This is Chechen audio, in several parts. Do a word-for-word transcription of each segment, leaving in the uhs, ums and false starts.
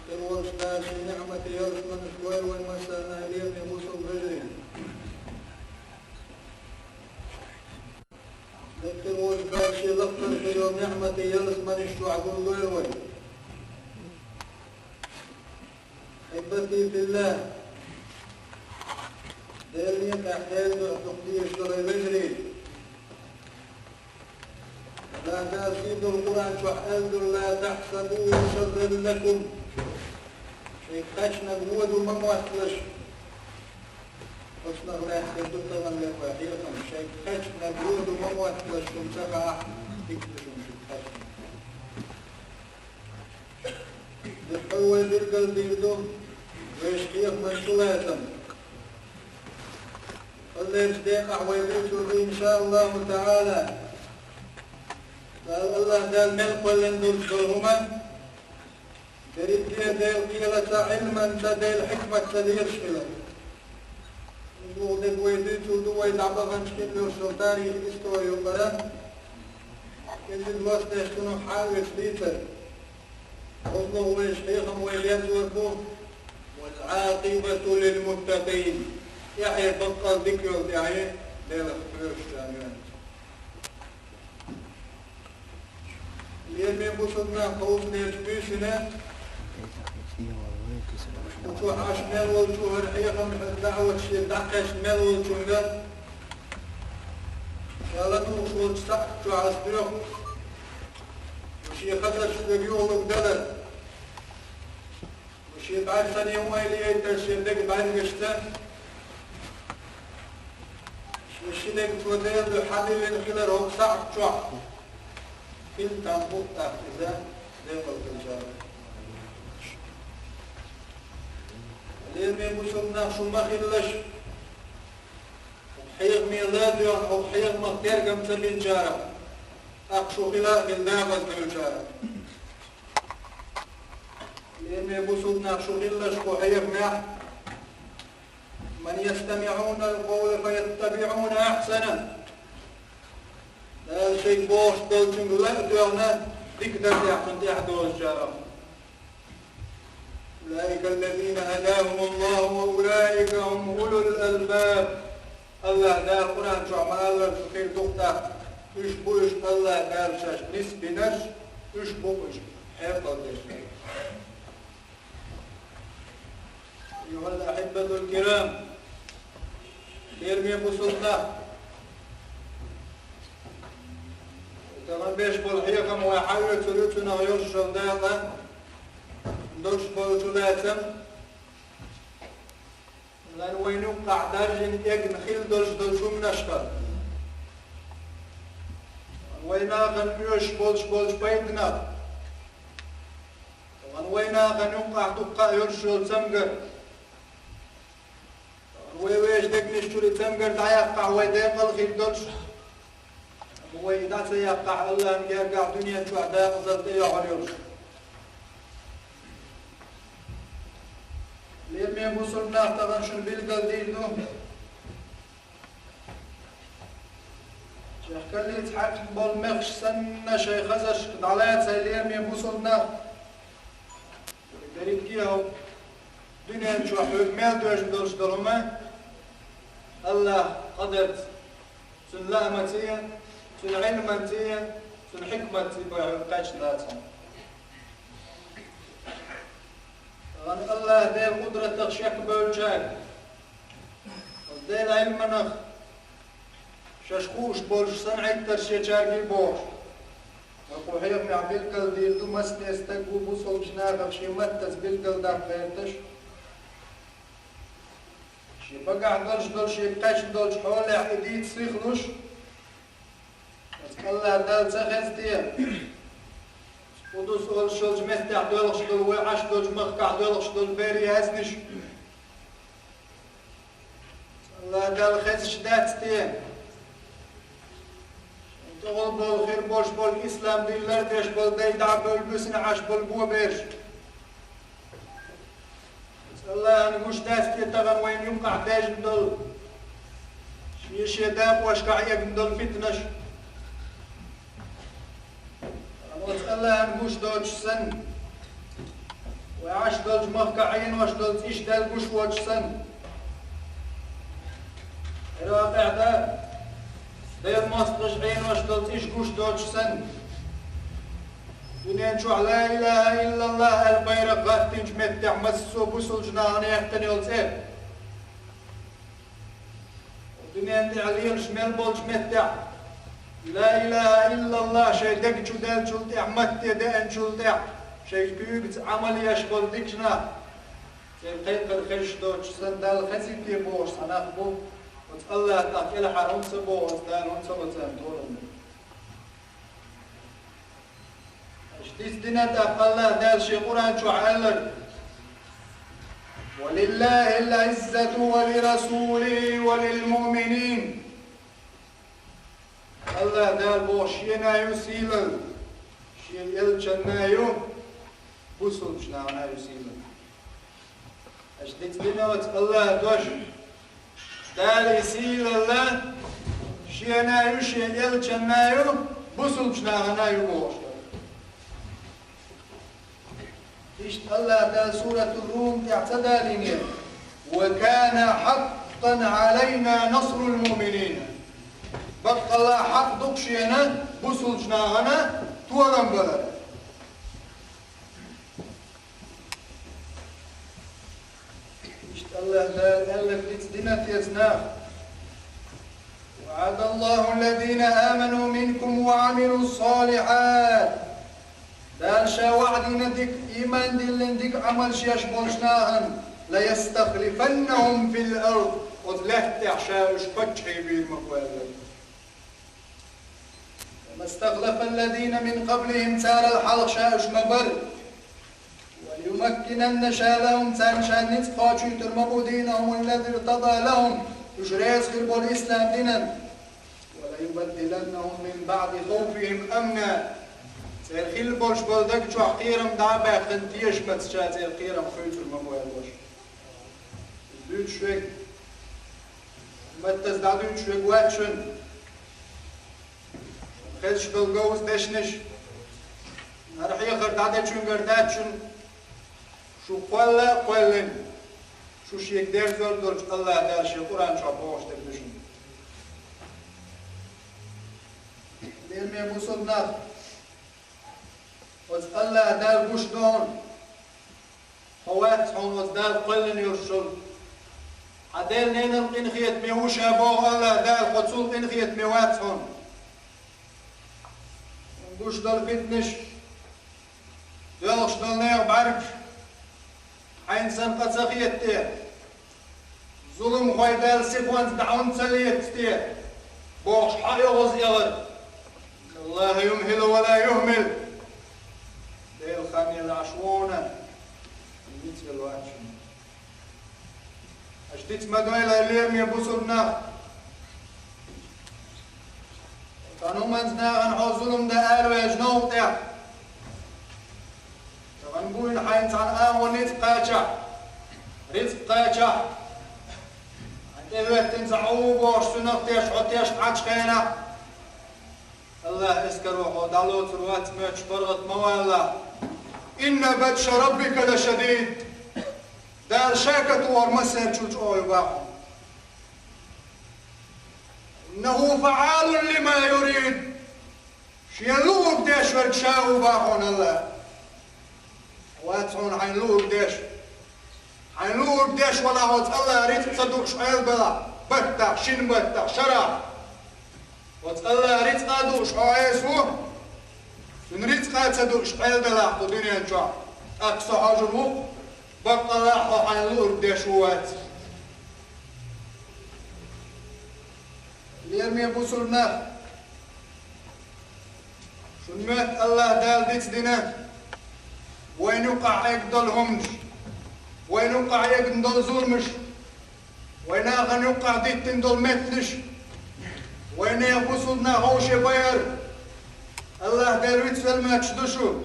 Деккъа волчу Дала шен ниӀмате ялсаманеш лойла вай массарна, лераме бусалба вежарий. Деккъа волчу Дала шен лакхара хир йолу ниӀмате ялсаманеш чохь гуллойла вай. Ахьиббати филлахӀ, Делан некъахь, Делан дуьхьа дукха дезаш долу вежарий. Дала сийлахь долу Къуръан чохь аьлла ду: «Ла тахьсабуху шарран лакум». Шайга кхаьчнарг вон ду ма мотталаш. Оцунах лаьцна ду тахана леррина хьехам. Шайга кхаьчнарг вон ду ма мотталаш, шуна ца хаахь, дика ду шуна шуьга кхаьчнарг. Дуккха вай билгалдийр ду вешан хьехаман чулацам. Кхолларчу декъахь вай дуьйцур ду, иншааллаху таӀала. Дала, АллахӀ Дала мел кхоьллина долуш долу хӀума, берриге а Делан кхелаца, Ӏилманца, Делан хьикматца лелаш хилар. Иза вуха дерг вай дуьйцур ду, вай дӀабаханчу хиллачу тарихи истори юкъара. Иза лостеш цунах хьан а веш дийцар. ХӀокху вешан хьехам вай лерзор бу: «Вал Ӏакъибату лил муттакъин». ТӀаьхье баккъал дика йолу тӀаьхье Делах кхоьруш царна. Лераме бусалба нах, кхузахь буьйсина, кху чохь Ӏаш мел волчо, хӀара хьехам, хӀара даӀват шега дӀакхаьчна мел волчуьнга, ша лануш волчу сахьт чохь ас доьху, шен хазаршна верг юхалург далар. Шен бӀаьрсане ойла яйтар шен деган бӀаьргашца. Шен шинарг цо Делан дуьхьа хьадиллина хилар хӀокху сахьт чохь. Хила там бу-кх тӀаккха иза Делан кхелаца. Лераме бусалба нах, шу ма хилалаш хьехаме ладоьгӀна, хьехамах тергам ца бинчарах, тӀаккха шу хила а хила декъаза девллачарах. Лераме бусалба нах, шу хилалаш кху хьехамехь: «Амман ястамиӀунал къавла фаяттабиӀуна ахьсанах». Дала шайга бохуш долчуьнга ла а доьгӀна, дика дар тӀехь цунна тӀаьхьа долучарах. «Улаикаллазина хӀадахумуллаху ва улаика хӀум улул албаб». АллахӀ Дала Къуръан чохь ма-аллара, шу хир ду-кх тӀаккха, уьш бу уьш АллахӀ Дала шаьш нисбинарш, уьш бу уьш хьекъал дерш. Айюхал ахьиббатул кирам, лераме бусалба нах, тахана беш болу хьехам вай хьаоьцур ю, цунах йолуш йолу дакъа долуш болчу лаьцна. Вайн юккъахь даржийна, эгна хила долуш долчу хӀуманашкахь, вайн нахана оьшуш болуш болчу пайданах, вайн нахана юккъахь дуккха а йолуш йолу цамгар, вай вешан дегнаш чуьра цамгар дӀаяккхахь, вай декъал хир долуш, вай и дӀа ца яккхахь, АллахӀан гергахь дуьнен чохь декъазалла тӀейогӀур йолуш. Лераме бусалба нах, тахана шуна билгалдийр ду. Чехкаллица хьаькхна болу мехаш санна, шайн хазаршка дӀалаьцай, лераме бусалба нах. Дерриге а хӀокху дуьнен чохь хьоьга мел доьжна долуш долу хӀума АллахӀан къадарца, Цуьнан лаамаца а, Цуьнан Ӏилманца а, Цуьнан хьикматца а бохуш кхаьчна дац хьуна. Тахана АллахӀ Делан къудратах шек бевллачаьрга, оцу Делан Ӏилманах шаьш хууш болуш санна Ӏиттарш ечаьрга а бохуш, ткъа кху хьехамехь билгалдийр ду, массанхьа стаг ву бусалба нахах шен маттаца билгалдаккха гӀерташ. Шен багахь долуш долу, шега кхаьчна долчу хьолехь и дийца сихлуш, оцу АллахӀ Далла ца хеза те? Къудус олуш йолчу меттехь доьлхуш долу, вай Ӏаш долчу махкахь доьлхуш долу берийн хӀаьзнаш АллахӀ Далла хезаш дац те? ТӀехула болу хир болуш болу ислам дин лардеш болу дай дӀа а бевлла, буьсина Ӏаш болу бобераш АллахӀана гуш дац те тахана вайна юккъахь даьжна долу, шен-шен дакъошкахь эгна долу фитнаш? Оцу АллахӀана гуш доцуш санна, Вай Ӏаш долчу махкахь Ӏенош долу цӀиш Далла гуш воцуш санна, Ӏиракъехь а Делан мостагӀаша Ӏенош долу цӀиш гуш доцуш санна, дуьнен чохь «Ла илаха иллаллах» аьлла байракх гӀаттийначу меттехь массо а бусулчу нахана яьккхина йолу цӀе. Дуьнен тӀехь лелаш мел болчу меттехь, «Ла илаха иллаллах» шайн дегчу даьллачул тӀаьхьа, матте деанчул тӀаьхьа, шайн куьйгаца Ӏамал еш болу дикачу нах, церан кхайкхар хезаш доцуш санна, Далла хезийта бохуш цхьа нах бу, оцу АллахӀ тӀаккха кӀелхьара хӀунда ца боху, оцу Дала хӀунда ца ло царна торам? Иштта дина тӀаккха АллахӀ Дала Шен Къуръан чохь аьлларг: «Ва лиллахил Ӏиззату ва ли расулихи ва лил муъминин». АллахӀ Дала боху Шена ю сийлалла, Шен элчанна ю, бусулчу нахана ю сийлалла. Аша дицдина оцу АллахӀан дош. Дала и сийлалла Шена ю, Шен элчанна ю, бусулчу нахана ю бохуш. Иштта АллахӀ Дала Суратул Рум тӀехь ца далийне: «Ва кана хьаккъан Ӏалайна насрул муъминин». Баккъалла хьакъ ду-кх Шена бусулчу нахана торам балар. Иштта АллахӀ Дала аьлларг дицдина теца нах: «ВаӀадаллаху аллазина аману минкум ва Ӏамилус-салихьат». Дала Ша ваӀда дина дика, ийман диллина дика Ӏамалш еш болчу нахана: «Ла ястахлифаннахум фил ард», оцу лаьтта тӀехь Ша уьш паччахьий бийр ма бу аьлла. «Кама стахлафа аллазина мин къаблихим», царал хьалха Ша уьш ма бара. «Ва лаюмаккинанна», Ша лахум, царна Ша ницкъ кхочуьйтур ма бу, «динахум аллази иртада лахум», уьш реза хир болу ислам динан. «Ва лаюбаддиланнахум мин баъди хауфихим амна». Церан хилла болуш болу даг чохь кхерам дӀа а баьккхина, тешамца Ша церан кхерам хуьйцур ма бу аьлла. Дуьйцуш верг, маттаза дӀадуьйцуш верг вац шуна. Хезаш долу говза дешнаш, хӀара хьехар дӀадечуьнгара дац шуна, шу кхолла а кхоьллина, шу шега дерзор долчу АллахӀ Дала Шен Къуръан чохь бохуш дерг ду шуна. Лераме бусулба нах, оцу АллахӀ Дала гуш ду хьуна. Хьо вац хьуна оцу Дала кхоьллина йолуш шуна. Хьан ден-ненан къинхетаме ву ша боху АллахӀ Дала, хьо цул къинхетаме вац хьуна. Гуш долу фитнаш, доьлхуш долу нехан бӀаьргаш, хьайна санна къа ца хета те? Зуламхой Дала сихонца дӀа хӀунда ца леца те? Бохуш хьо оьгӀаз элар. «Аллаху юмхилу ва ла юхмил». Дела хан елла Ӏаш ву хьуна, ницкъ вац шуна. Аша диц ма дойла, лераме бусулба нах. Цхьана хӀуманца нахана хьо зулам дан араваьлча новкъа тӀехь, тахана буйна хьайна цхьана агӀо ницкъ кхачахь, рицкъ кхачахь, хьайн тӀехӀоьттина цхьа Ӏу бохуш цунах теш, хьо теш Ӏачу хенахь, АллахӀ эскаро хьо дӀалоцур вац, моьттуш паргӀат ма валла. «Инна батша раббика лашадид». Дала Ша катухар массаьрчул чӀогӀа ю боху. «Иннаху фаӀалун лима юрид». Шен луург деш верг Ша ву боху АллахӀ. Вац хьуна хьайн луург деш. Хьайн луург деш валахь, оцу АллахӀ рицкъ ца дууш Ӏелдалахь, баттахь, шина баттахь, шарахь. Оцу АллахӀ рицкъ а дууш хьо Ӏеса ву, цуьнан рицкъ а ца дууш Ӏелдалахь кху дуьнен чохь, тӀаккха Со хьожур ву-кх, баккъалла а хьо хьайн луург деш ву вац. Лераме бусулба нах, шуна моьтту АллахӀ Дала дицдина вайна юккъахь эгна долу хӀуманаш, вайна юккъахь эгна долу зуламаш, вай нахана юккъахь диттина долу меттанаш, вай нехан бусулба нах ховше байар. АллахӀ Дала вицвелла моьттуш ду шу.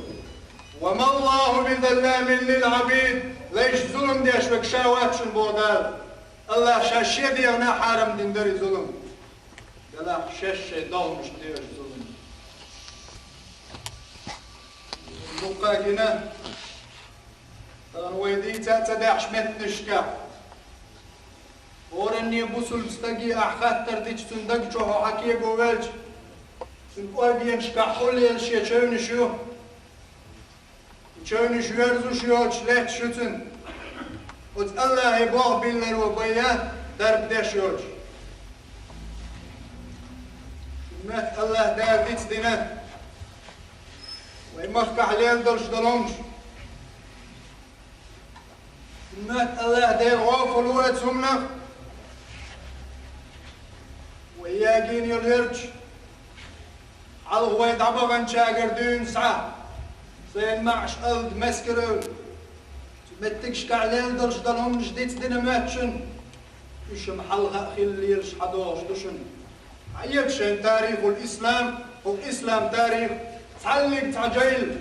«Ва ма Аллаху би залламин лил Ӏабид». Лайш зулам деш верг Ша вац шуна боху Дала. АллахӀ Ша Шен дегӀана хьарам дина дара и зулам. Делахь шаьш шайн догӀмашна дезаш зулам. Дуккха а гина, Тахана вай дийца а ца даьхьаш меттанашка. ХӀоранне бусулба стаге ахь хаттар дича, цун даг чу хьо хьакего велча, цун кӀоргенашка хьулъелла шен чевнаш ю. И чевнаш верзуш йоцуш летташ ю цун. Оцу АллахӀе болх билларо байя дарба деш йоцуш. Шун метта АллахӀ Дала дицдина вай махкахь лелла долуш долу хӀуманаш. Шун метта АллахӀ Дела гӀофал ву оцу хӀуманах. Вай ягийна йолу ярташ хьалха вай дӀабаханчагара дуьйна схьа, сайн маьӀаш алда, маьскаревлла, цу меттигашкахь лелла долуш долу хӀуманаш дицдина моьтту шуна. Уьш-м хьалха а хилла лелаш хьадогӀуш ду шуна. Хьаэца шайн тарихул ислам, хӀокху ислам тарих, цхьаьллиг цхьа жайла,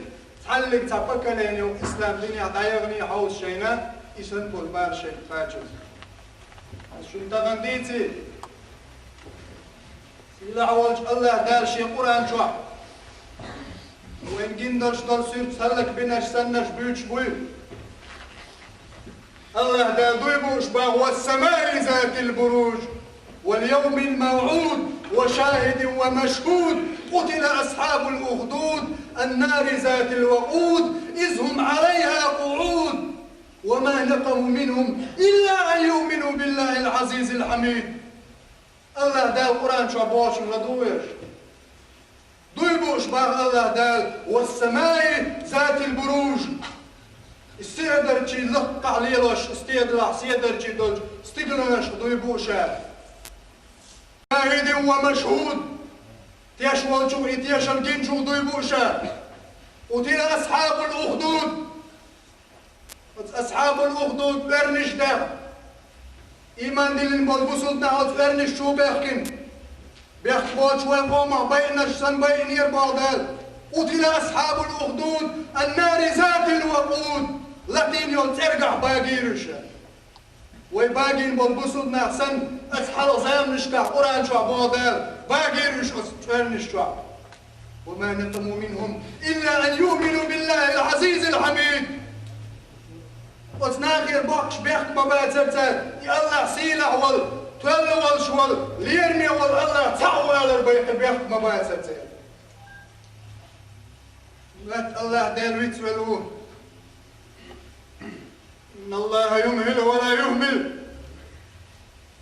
цхьаьллиг цхьа поколение хӀокху ислам динехь дӀаяхана хьовса шайна, и санна болу бара шайна кхачаза. Ас шуна тахана дийци, сийлахь волчу АллахӀ Дала шен Къуръан чохь вайн гина долуш долу суьрташ хӀаллакбинарш саннарш буьйцуш буй. АллахӀ Дала дуй бууш боху: «والسماء ذات البروج واليوم الموعود وشاهد ومشهود قتل أصحاب الأخدود النار ذات الوقود إذ هم عليها قعود وما نقموا منهم إلا أن يؤمنوا بالله العزيز الحميد». АллахӀ Дала Къуръан чохь бохучух ладугӀу веш. Дуй бууш боху АллахӀ Дала: «والسماء ذات البروج». И седарчий лакхахь лелош, и стегалахь седарчий долчу стигланашка дуй буу ша. «شاهد ومشهود». Теш волчух, и тешам гинчух дуй буу ша. «قتل أصحاب الأخدود». Оцу асхьабул ухдуд оьрнаш даьхна, ийман диллина болу бусулба нах оцу оьрнаш чу бехкина. Бехк боцуш вайн къомах байинарш санна байинера боху Дала. «قتل أصحاب الأخدود النار ذات الوقود». Латийна йолу цӀергахь багийра уьш. Вай багийна болу бусулба нах санна, оцу хьалха заманашкахь Къуръан чохь боху Дала, багийра уьш оцу оьрнаш чохь. «وما نقموا منهم إلا أن يؤمنوا بالله العزيز الحميد». Оцу нахера боккхуш бехк ма бацара цара, и АллахӀ сийлахь волу, тоьлла волуш волу, лераме волу АллахӀ цхьаъ валар бен бехк ма бацара цара. Латта АллахӀ Дела вицвелла ву. «إن الله يمهل ولا يهمل».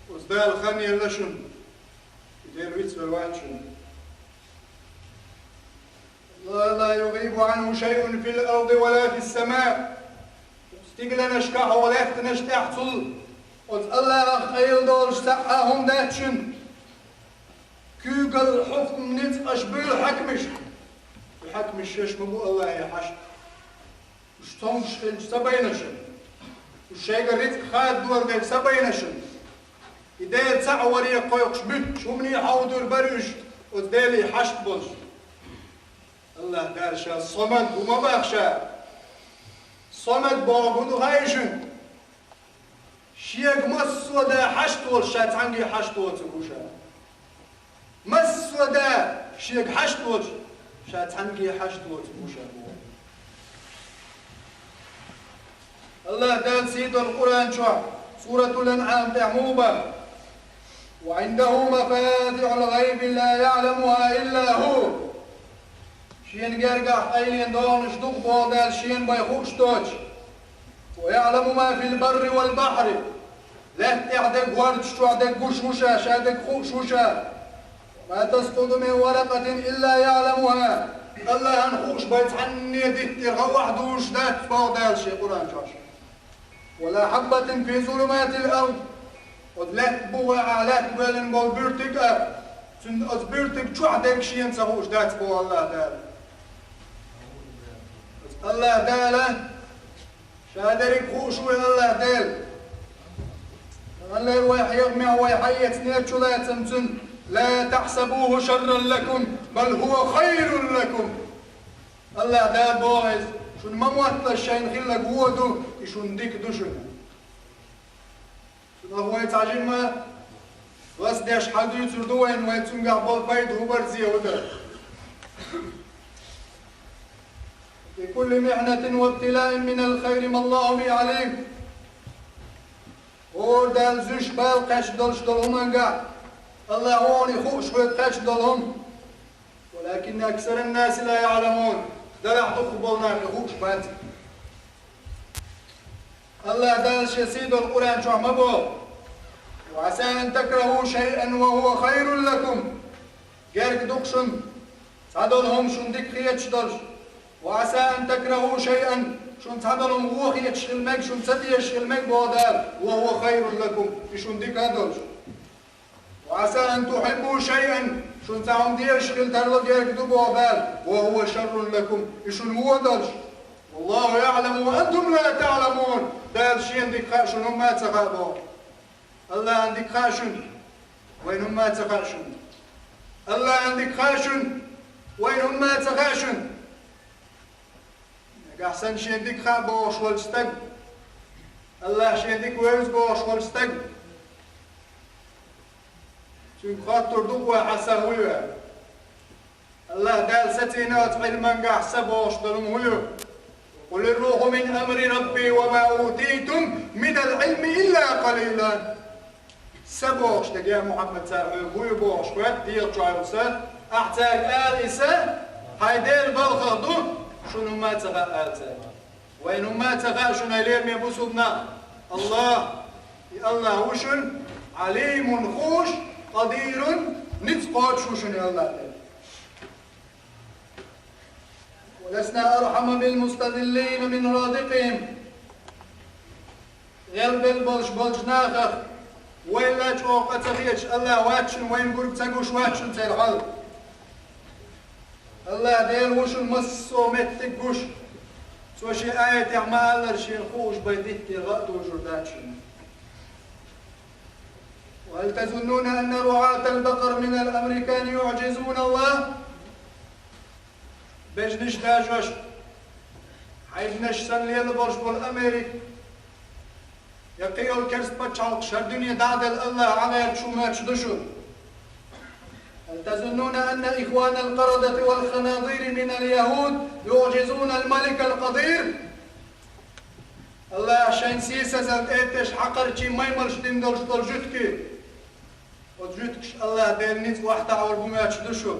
Оцу Дала хан елла шуна. И Дела вицвелла вац шуна. «الله لا يغيب عنه شيء في الأرض ولا في السماء». Стигланашкахь а, лаьттанаш тӀехь а цул, оцу АллахӀах къайла долуш цхьа а хӀума дац шуна. Куьйгалла хьукман ницкъаш буьйлу хьаькамашна. И хьаькамаш шаьш ма бу АллахӀе хьашт. Уьш цомгуш хилча ца байна шуна. Уьш шайгара рицкъ хададора дерг ца байна шуна. И Дела цхьаъ варе кхойкхуш муьттуш хӀумане хьовдур бара уьш, оцу Деле хьашт болуш. АллахӀ Дала Ша Самад ву ма боху Ша. Самад бохург хӀун ду хаьий шуна? Шега массо а да хьашт волуш, Ша цхьаьнгге хьашт воцург ву Ша. Массо а да Шега хьашт волуш, Ша цхьаьнгге хьашт воцург ву Ша боху. АллахӀ Дала сийдолу Къуръан чохь, Суратул Анъам тӀехь муха боху: «وعنده مفاتح الغيب لا يعلمها إلا هو». Шена гергахь къайлен догӀанаш ду-кх боху Дала, Шена бен хууш доцуш. «ويعلم ما في البر والبحر». Лаьтта тӀехь дерг, гӀорташ чохь дерг гуш ву Ша, Ша дерг хууш ву Ша. «وما تسقط من ورقة إلا يعلمها». АллахӀан хууш бен цхьанне диттера гӀа охьадужуш дац боху Дала Шен Къуръан чохь. «ولا حبة في ظلمات الأرض». Оцу лаьтта бухахь а, лаьтта боьллина болу буьртиг а, цуьнан оцу буьртиг чохь дерг Шена ца хууш дац боху АллахӀ Дала. Оцу АллахӀ Дала Ша дерриг хууш ву АллахӀ Дела. Таханлера вай хьехамехь вай хьаэцнера чулацам цуьнан: «لا تحسبوه شرا لكم بل هو خير لكم». АллахӀ Дала боху иза: «Шуна ма мотталаш, шайна хилларг вон ду, и шуна дика ду шуна». Цунах вай цхьа жимма вас деш хьадуьйцур ду вайна, вай цуьнгахь болу пайда хӀун бара, зе хӀун дара. بكل محنة وابتلاء من الخير ما الله به عليم. ХӀара Дала зуьйш бала кхаьчна долуш долу хӀуманга, Аллах вогӀуна хууш хьоьга кхаьчна долу хӀума. ولكن أكثر الناس لا يعلمون. Дарахь дукхах болу нах и хууш бац. Аллах Дала Шен сий долу Къуръан чохь ма боху: وعسى أن تكرهوا شيئا وهو خير لكم. Герга ду-кх шуна цхьадолу хӀума шуна дика хеташ долуш. وعسى أن تكرهوا شيئا, шуна цхьадолу хӀума вон хеташ хила мега, шуна ца дезаш хила мега боху Дала, وهو خير لكم, и шуна дика а долуш. وعسى أن تحبوا شيئا, шуна цхьа хӀума дезаш хила тарло герга ду боху Дала, وهو شر لكم, и шуна вон а долуш. والله يعلم وأنتم لا تعلمون. Дала Шена дика хаьа, шуна хӀумма а ца хаьа боху. Аллахьан дика хаьа шуна, вайна хӀумма а ца хаьа шуна. Аллахьан дика хаьа шуна, вайна хӀумма а ца хаьа шуна. Нагахь санна Шена дика хаьа бохуш волчу стаг, Аллах Шена дика вевза бохуш волчу стаг, цуьнга хоттур ду-кх вай, хьан са хӀун ю аьлла. Аллах Дала сацийна оцу Ӏилмангахь са бохуш долу хӀума хӀун ю? قل الروح من أمر ربي وما أوتيتم من العلم إلا قليلا. Са бохуш дерг, я Мухьаммад, цара хьоьга хӀун ю бохуш хоьтту дегӀан чохь йолу са, ахь цаьрга ала и са, хьайн Делан балхах ду, шуна хӀумма а ца хаьа ала цаьрга. Вайна хӀумма а ца хаьа шуна, хьоме бусулба нах. Аллах, и Аллах ву шуна Ӏалимун хууш, къадирун ницкъ кхочуш ву шуна и Аллах Дела. ولسنا أرحم بالمستظلين من رادقهم. ГӀелбелла болуш болчу нахах вай лачкъо къа ца хеташ, Аллах вац шуна, вайна гург ца гуш вац шуна церан хьал. Аллах Дела ву шуна массо а меттиг гуш. Цо шен аятехь ма-аллара, шена хууш бен дитте гӀа а дожур дац шуна. وهل تظنون أن رعاة البقر من الأمريكان يعجزون الله؟ Бежнаш дажош, хьайбанаш санна лела болуш болу Америка, я кхин йолу керста пачхьалкхаш хӀара дуьне дӀа а делла Аллах Ӏа гӀерташ ву моьттуш ду шу? هل تظنون أن إخوان القردة والخنازير من اليهود يعجزون الملك القدير؟ Аллах шайн сийсазалла тӀе а тесна хьакхарчий маймалш дина долуш долу жуьгтий. Оцу жуьгташа Аллах Делан ницкъ охьатаӀор бу моьттуш ду шу?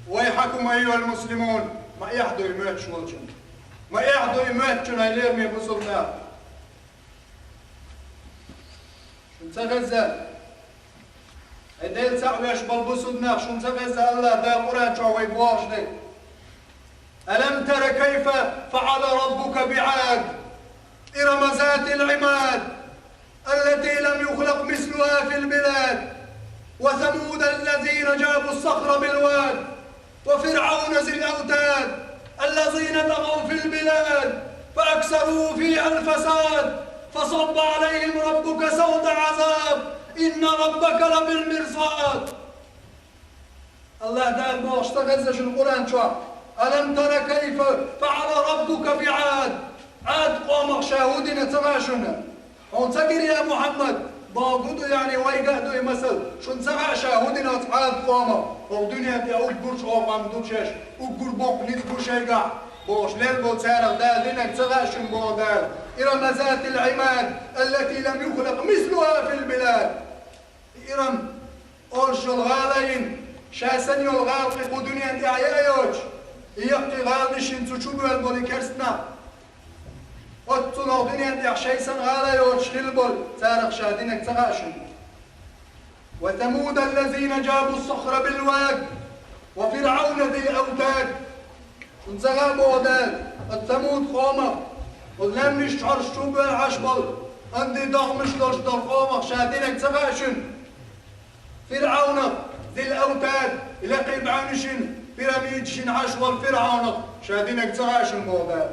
ويحكم أيها المسلمون, ма эхь ду и моьттуш волчунна. Ма эхь ду и моьттучунна, хьоме бусулба нах. Шуна ца хеза? Хьайн Дела цхьаъ веш болу бусулба нах, шуна ца хеза Аллах Дала Къуръан чохь вайга бохуш дерг? ألم تر كيف فعل ربك بعاد إرم ذات العماد التي لم يخلق مثلها في البلاد وثمود الذين جابوا الصخر بالواد وفرعون ذي الأوتاد الذين طغوا في البلاد فأكثروا فيها الفساد فصب عليهم ربك سوط عذاب إن ربك لبالمرصاد. Аллах Дала бохуш ца хеза шуна Къуръан чохь: ألم تر كيف فعل ربك بعاد؟ Ӏад къомах Ша хӀун дина ца хаьа шуна? Хьуна ца гира, я Мухьаммад, бохург ду, яъни вайга а ду и масал. Шуна ца хаьа Ша хӀун дина оцу Ӏад къомах? ХӀокху дуьнен тӀехь уггар чӀогӀа къам ду шаьш, уггар боккха ницкъ бу шайгахь, бохуш лелла болу царах Дала динарг ца хаьа шуна, боху Дала. إرم ذات العماد التي لم يخلق مثلها في البلاد. Ирам олуш йолу гӀала йина, ша санна йолу гӀала кхин кху дуьнен тӀехь яа йоцуш, и яккхий гӀаланаш йина цу чу боьлла болу и керста нах. Оццул хӀокху дуьнен тӀехь шайн санна гӀала йоцуш хилла болу царах Ша динарг ца хаьа шуна? وثمود الذين جابوا الصخر بالواد وفرعون ذي الأوتاد. Шуна ца хаьа, боху Дала, оцу Самуд къомах, оцу лаьмнаш чохь чу боьлла Ӏаш болу, анди догӀмаш долуш долу къомах Ша динарг ца хаьа шуна? ФирӀавнах, Зил-Автад, и лекхий бӀаьвнаш йина, пирамидаш йина Ӏаш волу ФирӀавнах Ша динарг ца хаьа шуна, боху Дала.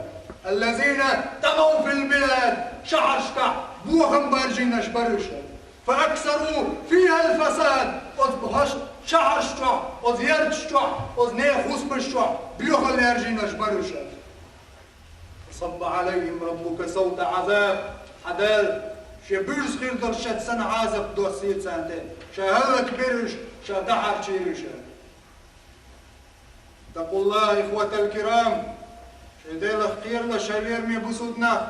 الذين طغوا في البلاد, шахьаршкахь бохам баржийнарш бара уьш. فأكثروا فيها الفساد, оцу хӀокху шахьарш чохь, оцу ярташ чохь, оцу нехан хӀусамаш чохь боьхалла яржийнарш бара уьш. فصب عليهم ربك سوط عذاب, хьан Дала Шен буьрса хир долуш шаьш санна Ӏазап доссийра царна тӀе. Ша хӀаллакбира уьш, Ша дӀахьарчийра уьш. اتقوا الله إخوة الكرام, Шайн Делах кхералаш, хӀай лераме бусалба нах.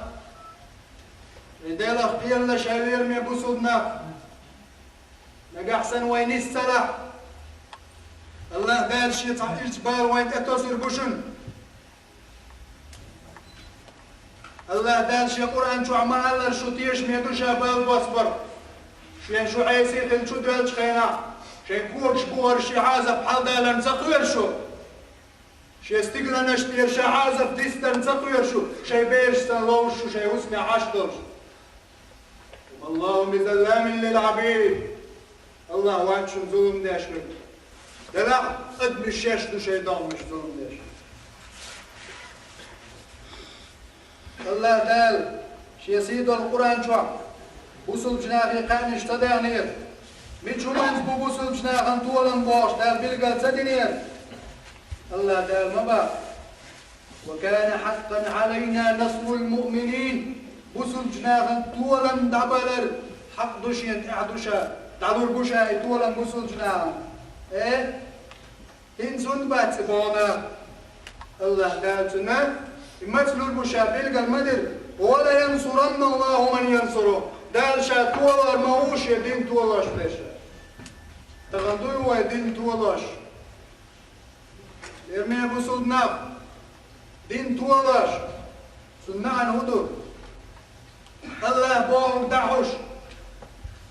Шайн Делах кхералаш, хӀай лераме бусалба нах. Нагахь санна вай нисса ца лахь, АллахӀ Дала Шен цхьа ирча бала вайна тӀе тосур бу шуна. АллахӀ Дала Шен Къуръан чохь ма-аллара, шу тешаме ду Ша бала боцбар. Шен шу Ӏеса хилча, доьллачу хенахь, шайн когаш бухара Шен Ӏазап хьаладаларна ца кхоьру шу? Шен стигланаш тӀера Ша Ӏазап дисдарна ца кхоьру шу, шайн бераш санна ловзуш шу шайн хӀусамехь Ӏаш долуш? وما الله بظلام للعبيد. АллахӀ вац шуна зулам деш верг. Делахь а адамаш шаьш ду шайн догӀмашна зулам деш. АллахӀ Дала Шен сий долу Къуръан чохь бусалба нахе кхаьънаш ца даьхнера. Мича хӀуманца бу бусалба нахана толам бохуш Дала билгал ца динера? АллахӀ Дала ма боху: وكان حقا علينا نصر المؤمنين. Бусалба нахана толам дӀабалар хьакъ ду Шена, тӀехь ду Ша, дӀалур бу Ша и толам бусалба нахана. Э, хӀинца хӀунда бац и боху нах? АллахӀ Дала цунна и маца лур бу Ша билгал ма дира: ولينصرن الله من ينصره. Дала Ша толор ма ву Шен дин толош берш. Тахана дуй вай дин толош? Лераме бусалба нах, дин толош, цуьнан маьӀна хӀун ду? АллахӀ бохург дӀахьуш,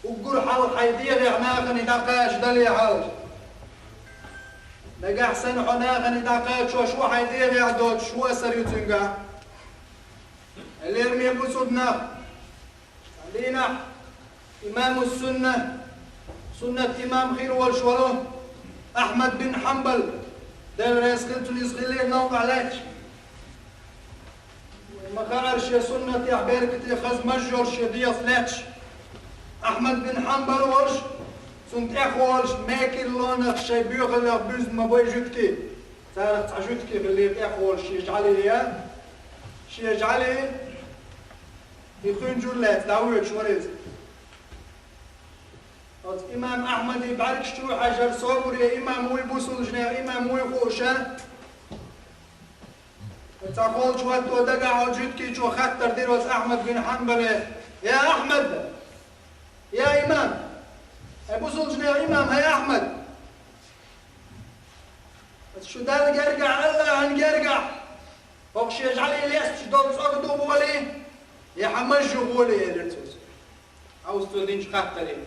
уггар хьалха хьайн дегӀех нахана дӀакхачадале хьал. Нагахь санна хьо нахана дӀакхачош ву, хьайн дегӀех доцуш ву, асар ю цуьнгахь. Лераме бусалба нах, дийнахь имаму сунна, суннат имам хир волуш волу Ахьмад бин Хьанбал, Дела реза хила цунна, иза хиллера новкъахь лаьтташ. Ма хаара шен суннатехь беркате хаза маж йолуш шен дегӀаца лаьтташ. Ахьмад бин Хьанбал волуш, цунна тӀехволуш мекарлонах шайн боьхаллех буьзна ма бай жуьгтий. Царах цхьа жуьгти хиллера тӀехволуш шен жӀаьле, шен жӀаьле, и хуьнжур лаьцна дӀавоьдуш вара иза. Оцу имам Ахьмаде бӀаьргаш чу хьаьжира, собаре имам вуй, бусалба нехан имам вуй хууш. Цхьа кхочу хӀотто дагахь оцу жуьгтичо хаттар дира оцу Ахьмад бин Хьанбале: «Я Ахьмад! Я имам! Хьай бусалба нехан имам, хьай Ахьмад!» Шу Далла гергахь, АллахӀан гергахь, хӀокху шен жӀаьле лесташ долу цӀог ду гӀоле, я хьан маж ю гӀоле, элира цо. Хьовса цо динчу хаттаре.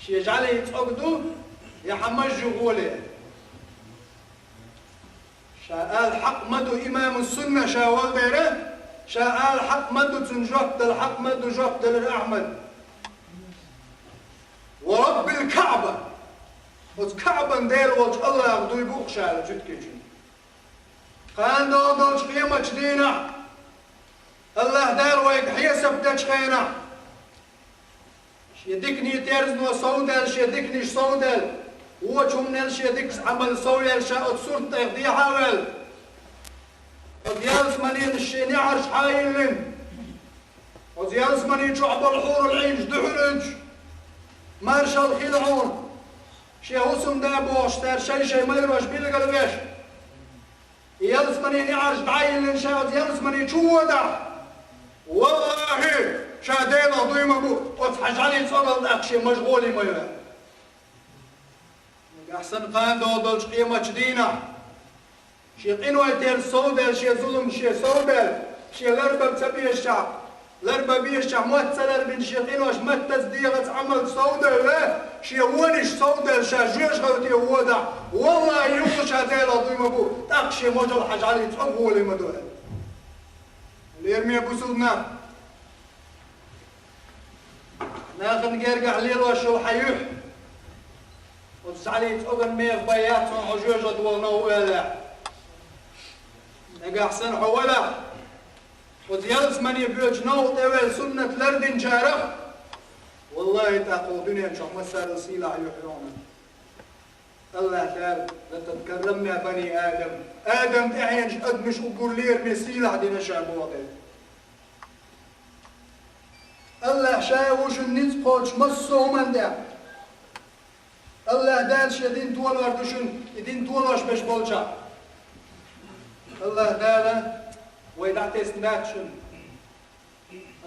Шен жӀаьле цӀог ду, я хьан маж ю гӀоле. Ша ала хьакъ ма ду, имаму сунна ша волу дера, ша ала хьакъ ма ду, цунна жоп дала хьакъ ма ду, жоп делира Ахьмад. Ва раббил Каъба! Оцу Каъбан Дела волчу АллахӀах дуй бу-кх ша, аьлла жуьгтичунна. Кхана догӀу долчу къематчу дийнахь, АллахӀ Дала вайга хьесап дечу хенахь, шен дикане терзано совдаьлла, шен диканаш совдаьлла, вочу хӀуманел шен дикачу Ӏамал совъяьлла, ша оцу сурт тӀех дехьа а ваьлла, оцу ялсаманенаш шен неӀарш хьа а йиллина, оцу ялсамани чохь болу хьурул Ӏийнаш дуьхьал уьдуш, маршалла хила хьуна, шен хӀусамда бохуш, цара шай-шай майрош билгалвеш. И ялсамани неӀарш дӀа а йиллина, ша оцу ялсамани чу водахь, валлахӀи, ша Делах дуй ма бу, оцу хьан жӀаьлин цӀогал тӀаккха шен маж гӀоле ма йо. Нагахь санна кхана догӀу долчу къематчу дийнахь, шен къиной терза совдаьлла, шен зулам шен совдаьлла, шен ларбан ца безачохь, ларбан безачохь мотт ца ларбина, шен къинош маттаца, дегӀаца, Ӏамалца совдевлла, шен вонаш совдаьлла, ша жоьжахати водахь, валлахӀи, юха ша Делах дуй ма бу, тӀаккха шен можал хьан жӀаьлин цӀог гӀоле ма до. Лераме бусалба нах, нахана гергахь лелош йолу хьан юьхь, оцу жӀаьлин цӀоган меха бен яц хьуна хьо жоьжахати волу новкъа валахь. Нагахь санна хьо валахь, оцу ялсамане боьдучу новкъа тӀевелла суннат лардинчарах, валлахӀи, тӀаккха хӀокху дуьнен чохь массарал сийлахь юьхь ю хьуна. АллахӀ Дала: «Лакъад каррамна бани Адам». Адам тӀаьхьенчу адамаш уггар лераме сийлахь дина ша боху. АллахӀ Ша ву шуна ницкъ кхочуш массо а хӀуманна тӀехь. АллахӀ Дала Шен дин толор ду шуна, и дин толош берш болчохь. АллахӀ Дала Вай дӀатесна дац шуна.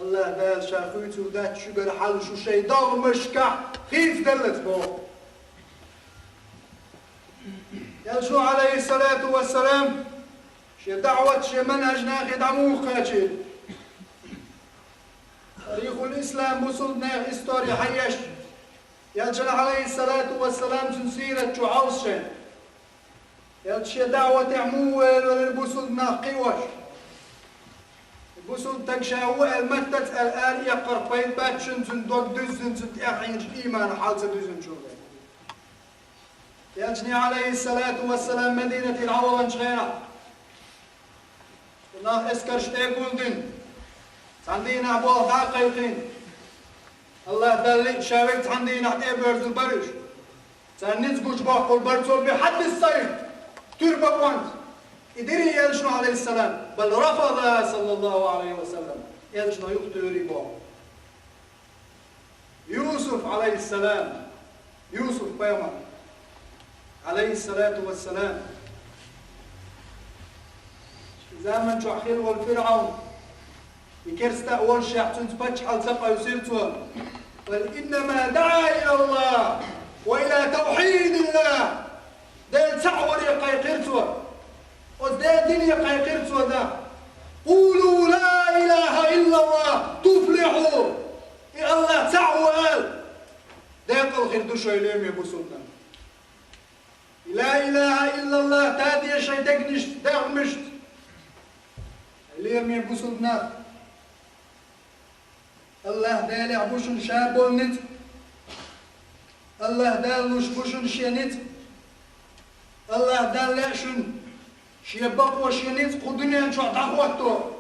АллахӀ Дала Ша хуьйцур дац шуьгара хьал, шу шайн догӀмашкахь хийцаделлалц боху. Элчано, Ӏалайхиссалату вассалам, шен даӀват, шен манхӀаж нахе дӀа муха кхачийра? Тарихул-ислам, бусулба нехан истори хьаеш, Элчанан, Ӏалайхиссалату вассалам, цуьнан сират чу хьовса шайна. Элча шен даӀватехь муха велавелира бусулба нах кхиош? Бусулба стаг ша ву аьлла, маттаца аьлла, ара эккхарх пайда бац шуна, цуьнан дог дуьззина, цуьнан тӀехь хьийначу ийманах хьал ца дуьзначул. Элчане, Ӏалайхиссалату вассалам, Мадинате дӀаваханчу хенахь, нах эскарш тӀе а гулдина, цхьана дийнахь болх дӀа а кхайкхийна, АллахӀ Далла лиъча, Ша верг цхьана дийнахь тӀе а боьрзур бара уьш. Царна ницкъ гучубоккхур бара Цо, бихьаддис-сайф, туьра бакъонца. И дирий Элчано, Ӏалайхиссалам? Бал рафаза, саллаллаху Ӏалайхи ва саллам. Элчано юхатуьйхира боху. Юсуф, Ӏалайхиссалам, Юсуф-пайхамар, Ӏалайхиссалату вассалам, заман чохь хилла волу ФирӀавн, и керста а волушехь, цуьнца паччахьалла ца къевсира цо: «Бал иннама даӀа илаллахӀ ва ила тавхьидиллахӀ». Делан цхьаъ варе кхайкхира цо. Оцу Делан дине кхайкхира цо нах. «Къулу ла илахӀа иллаллахӀ туфлихьу». И АллахӀ цхьаъ ву ала, декъала хир ду шайн, лераме бусулба нах. Ла илахӀа иллаллахӀ тадеш шайн дегнашца, дегӀмашца, лераме бусулба нах. АллахӀ Делехь бу шуна Ша болу ницкъ. АллахӀ Далла луш бу шуна Шен ницкъ. АллахӀ Далла лаьа шуна Шен бакъо, Шен ницкъ кху дуьнен чохь дӀахӀотто.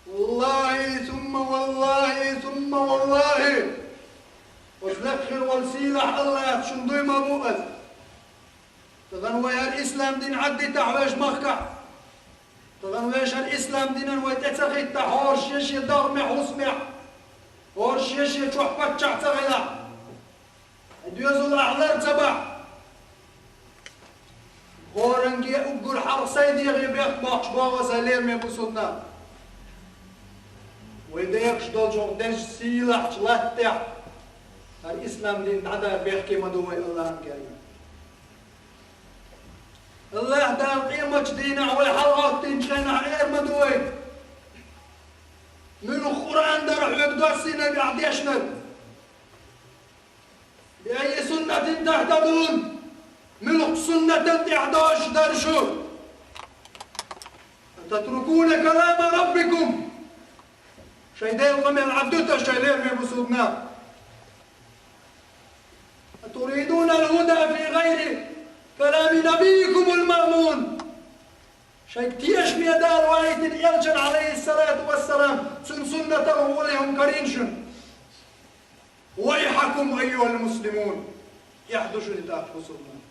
ВаллахӀи, сумма валлахӀи, сумма валлахӀи, оцу лекха хир волу сийлахь АллахӀ шуна дуй ма бу аса. Тахана вай хӀара ислам дин Ӏаддитахь вешан махкахь, тахана вешан ислам динан вай тӀе ца хӀиттахь, хӀора шен-шен догӀмехь, хӀусамехь, хӀора шен-шен чохь паччахь ца хилахь, хьайн доьзал ахь лар ца бахь, хӀоранге уггар хьалха сайн дегӀе бехк боккхуш боху аса, лераме бусулба нах. Вай дехаш долчу дезачу сийлахьчу латта тӀехь хӀара ислам дин дӀадар бехке ма ду вай, АллахӀан кӀелга. АллахӀ Дала къематчу дийнахь вай хьалагӀоттийначу хенахь эр ма ду вайга: «Муьлха Къуръан дара хьоьга доссийнарг, ахь дешнарг? Би айи суннатин тахтадун? Муьлха суннатан тӀехь доцуш дара шу? Ататрукуна калама раббикум». Шайн Делан къамел Ӏаддуьту аша, лераме бусулба нах? «Атуридуна аль-худа фи гайри калами набийикумул маъмун». Шайга тешаме Дала ваийтина элчан, Ӏалайхиссалату вассалам, цуьнан суннатал гӀоле хӀума карийна шуна. «Вайхьакум, айюхал муслимун». Эхь ду шуна и тӀаккха, бусулба нах.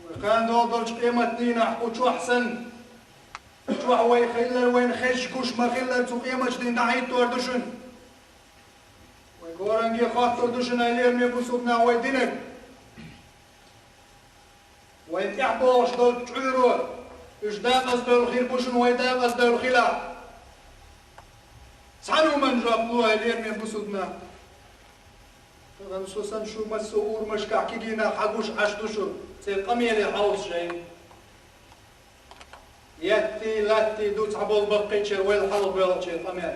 Вай кхана догӀу долчу къематдийнахь кху чохь санна, кху чохь вай хиллар вайна хезча гуш ма-хиллара, цу къематчу дийнахь дӀахӀиттор ду шуна. Вай горанге хоттур ду шуна, лераме бусулба нах, вай динарг. Вайна тӀехь богӀуш долчу чкъуьро, уьш декъаза девлла хир бу шуна, вай декъаза девлла хилахь. Цхьана хӀуманна жоп ло, лераме бусулба нах. Тахана со санна шу массо а урамашкахь кегийнах хьагуш Ӏаш ду шу, церан къамеле хьовса шайна. Етти, латти ду цхьаболу баккхийчеран, вайл хьалха боьлхучеран къамел.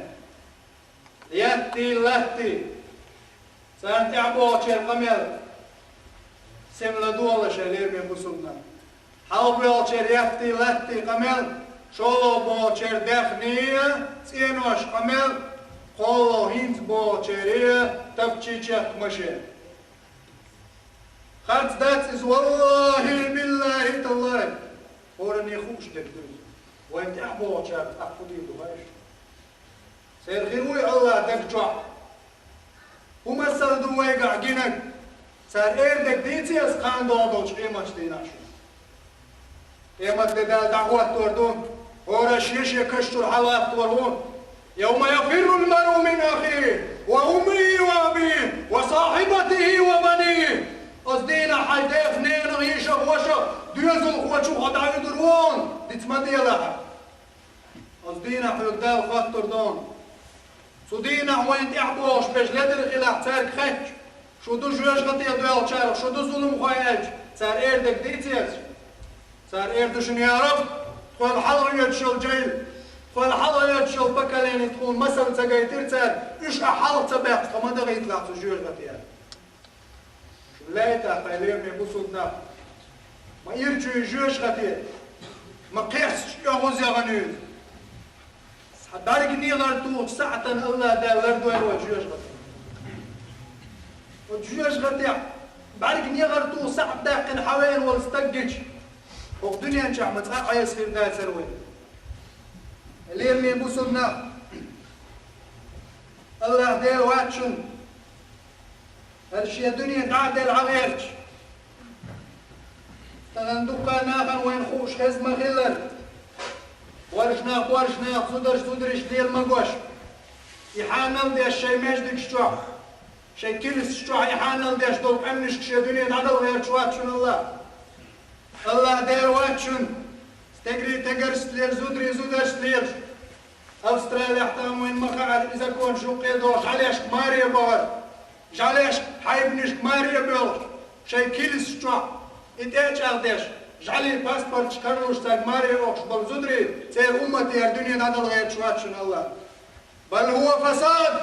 Етти, латти. Царна тӀаьхьа богӀучеран къамел. Сема ладогӀалаш, лераме бусулба нах. Хьалха боьлхучеран етти, латти къамел, шолгӀа богӀучеран даьхний, цӀенош къамел, кхоалгӀа хӀинца богӀучеран тапчий, чехка машен. Харц дац иза, валлахӀи, биллахӀи, таллахӀи. ХӀоранна хууш дерг ду иза. Вайна тӀаьхьа богӀучарна тӀаккха хӀун дийр ду, хьаьжа? Церан хир вуй АллахӀ даг чохь? ХӀун масал ду вайгахь гинарг? Цара эр дерг дийций аса кхана догӀу долчу къематчу дийнахь шуна? Къематде Дала дӀахӀоттор ду, хӀора шен-шен каш чуьра хьалаттор ву. «Явма яфиррул маръу мин ахихи, ва уммихи, ва абихи, ва сахибатихи, ва банихи». Оцу дийнахь хьайн дех, ненах, йишах, вашах, доьзалхочух хьо дӀавигар ву хьуна, диц ма делахь. Оцу дийнахь хьоьга Дала хоттур ду хьуна. Цу дийнахь вайна тӀехь бохуш берш ледара хилахь, цаьрга хаьттича, шу ду жоьжахате доьлхучарах, шу ду зуламхой аьлча, цара эр дерг дийцира. Цара эр ду шуна: «Я Раб, тхол хьалха йоьдуш йолу жайна, тхол хьалха йоьдуш йолу поколени тхуна масал ца гайтира цара, уьш ахь хьалха ца баьккхича, тхо ма дахийталахь цу жоьжахате». Шуна лаьий тӀаккха, хьайн лераме бусулба нах, ма ирча ю жоьжахате, ма кхерча оьгӀаз яхана ю иза. Цхьа бӀаьрган негӀар тухучу сахьтана АллахӀ Дала лардойла вай жоьжахатех. Оцу жоьжахатехь бӀаьрган негӀар туху сахьт даьккхина хьавеана волу стаг гича, хӀокху дуьнен чохь ма цкъа а Ӏеса хир дацара вай. Лераме бусулба нах, АллахӀ Дела вац шуна. ХӀара шен дуьне дӀа а делла, Ӏа гӀерташ, тахана дуккха а нахана вайна хууш хезна ма-хиллара, борш нах, борш нах, зударш, зударий лела ма гуш, и хьанал деш шайн маьждигаш чохь, шайн килсаш чохь и хьанал деш долу къаьмнашка шен дуьне дӀадала гӀерташ вац шуна АллахӀ. АллахӀ Дела вац шуна, стегарий стегаршца лела, зударий зударшца лелаш. Австралехь тахана вайна ма хаьара, и законаш юккъе а дохуш, жӀаьлешка маре а бахара, жӀаьлешка, хьайбанашка маре а боьлхуш, шайн килсаш чохь и тӀе а чӀагӀдеш, жӀаьлий паспорташ карлуш, цаьрга маре а охуш болу зударий, церан уммат яра дуьне дӀадала гӀерташ вац шуна АллахӀ. Бал хӀува фасад!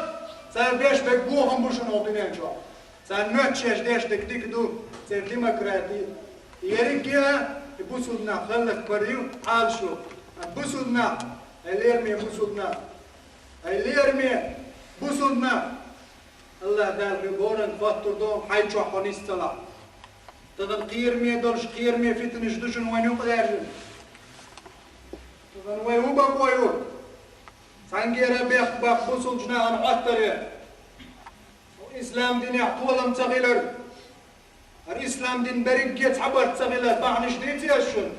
Цара беш берг бохам бу шуна хӀокху дуьнен чохь. Царна моьттуш деш дерг дика ду, церан демократи. Ерриге а и бусулба нах хӀаллакбар ю, Ӏалашо. Амма бусулба нах, хьайн лераме бусулба нах, хьайн лераме бусулба нах, АллахӀ Дала хьоьга хӀоранна хоттур ду, хьайн чохь хьо нис ца лахь. Тахана кхераме долуш, кхераме фитнаш ду шуна вайна юкъадаьржина. Тахана вай хӀун бакъо ю? Цхьаьнгара бехк баккха бусулба нахана Ӏоттаре. Ислам динехь толам ца хилар, хӀара ислам дин берриге цхьабарт ца хилар бахьанаш дийций ас шуна?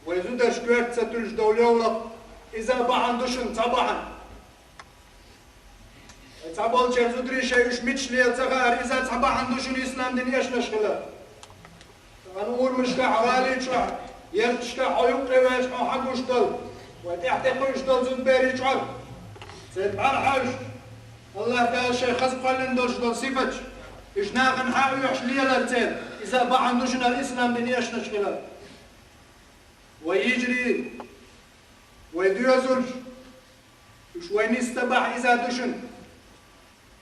Вай зударш коьрта ца туьллуш долу йовлакх, иза бахьана ду шуна, цхьа бахьана. Вай цхьаболчеран зударий шайн уьш мичаш лела ца хаьара, иза цхьа бахьана ду шуна ислам дин эшнаш хилар. Тахана урамашкахь, гӀали чохь, ярташкахь хьо юккъе ваьлча хьо хьагуш долу, вай тӀаьхьа тӀекхуьуш долу зудаберий чӀор, церан бӀаьрхьаш, АллахӀ Дала шайн хаза кхоьллина долуш долу сифаташ, уьш нахана хьан оьхуш лелар церан, иза бахьана ду шуна ислам дин эшнаш хилар. Вай йижарий, вай доьзалш, уьш вай нис ца бахь, иза ду шуна.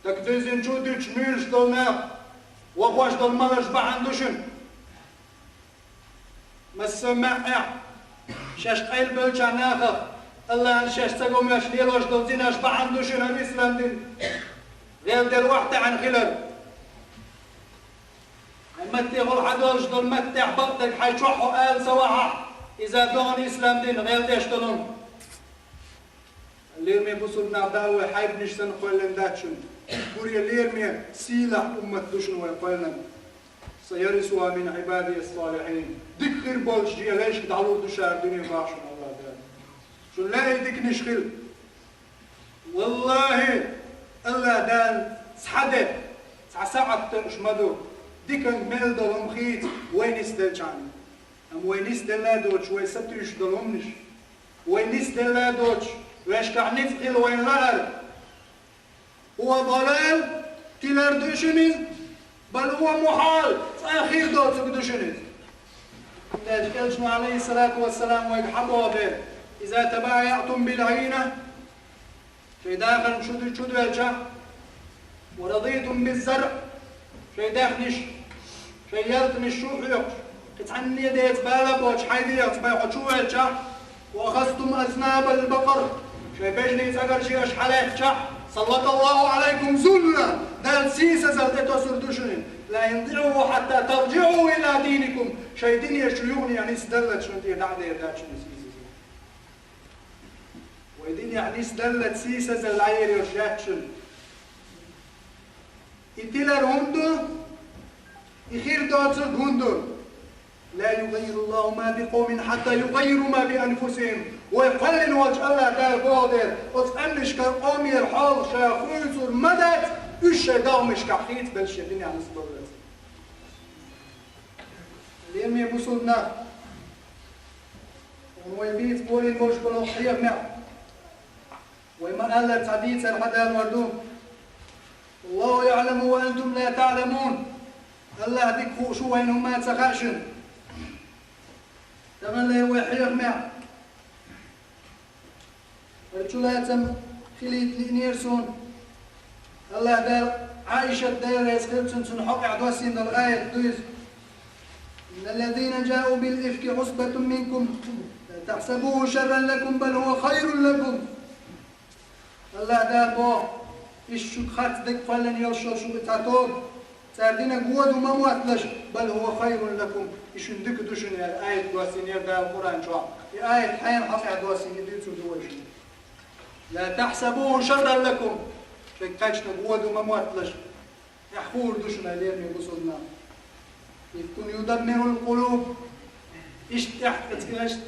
Дагадевзинчу а дуьтуш муьйлуш долу нах, вахош долу маларш бахьана ду шуна. Массо а маьӀӀехь, шаьш къайлабевллачу нахах, АллахӀна шаьш ца го моьттуш лелош долу зинаш бахьана ду шуна хӀара ислам дин гӀелдер охьатаьӀна хилар. Хьайн маттехула хьадолуш долу маттехь бакъдерг хьайн чохь хьо ала ца вахьахь, иза догӀу ислам дин гӀелдеш долу. Лераме бусулба нах, Дала вай хьайбанаш санна кхоьллина дац шуна. Гуре лераме сийлахь уммат ду шуна вай кхоьллина. Саярисуха мин Ӏибадия ссалихьин. Дика хир болчу шен вешка дӀалур ду ша дуьне бахьа шуна АллахӀ Дала. Шуна лаьий диканаш хила. ВаллахӀи, АллахӀ Дала цхьа де, цхьа сахьат тевжаш ма ду, диканиг мел долу хӀума хийца вай нисделчхьана. Амма вай нисделла а доцуш, вай сатуьйсуш долу хӀуманаш, вай нисделла а доцуш, вешкахь ницкъ хила вайна лаар. ХӀува далал, тилар ду шуна иза, бал хӀува мухьал, цкъа а хир доцург ду шуна иза. ХӀунда аьлча Элчано, Ӏалайхиссалату вассалам, вайга хьан боху дера: «Иза табаяътум бил Ӏийна», шайн дахарна шу ду-, чу доьлча, «ва радитум биз заръ», шайн даьхнаш, шайн ялтанаш шу хьоькхуш, кхин цхьанне деца бала а боцуш, хьайн дегӀаца бай хьо чу воьлча, «ва ахазтум азнабал бакъар», шайн бежанийн цӀагарш аша хьалаьцча, «саллаталлаху Ӏалайкум зулла», Дала сийсазалла тӀетосур ду шуна, «ла юдиъуху хьатта таржиъу ила динакум», шайн дине шу юханехьа нисдаллалц шуна тӀера дӀа а дер дац шуна сийсазалла. Вай динехь нисдаллалц сийсазалла дӀаер йолуш яц шуна. И тилар хӀунда ду? И хир доцург хӀунда ду? «Ла югаййируллаху ма бикъавмин хьатта югаййиру ма бианфусихим». Вай кхоьллина волчу АллахӀ Дала боху дера, оцу къаьмнашкара къомера хьал ша хуьйцур ма дац, уьш шайн догӀмашкахь хийцабелла шен динехь нисбаллалц. Ме бусулба нах, вай бийца болийна болуш болу хьехамехь, вай ма-аллара, цхьа дийцар хьадалор ду: «Аллаху яъламу ва антум ла таъламун». Аллах дика хууш ву, вайна хӀумма а ца хаьа шуна. Тахана ле вай хьехамехь, хӀара чулацам хилийта лиънера суна. Аллах Дала Ӏайшат, Дела реза хила цунна, цунна хьокъехь доссийна долу аят ду иза: «Инналлазина джау бил ифки усбатун минкум, ла тахсабуху шарран лакум, бал хува хайрун лакум». Аллах Дала боху: «Иштта шуьга харц дерг кхоьллина йолуш йолу шуьга цхьа тоба, цара динарг вон ду ма мотталаш, бал хува хайрун лакум, и шуна дика ду шуна», — аьлла, аят доссийнера Дала Къуръан чохь. И аят хьенан хьокъехь доссийна, и дуьйцур ду вай шуна. «Ла тахсабуху шарран лакум», шайга кхаьчнарг вон ду ма мотталаш, тӀехь хуур ду шуна, лераме бусулба нах. «Ифкун юдаммирул къулуб». Иштта тӀехь, иштта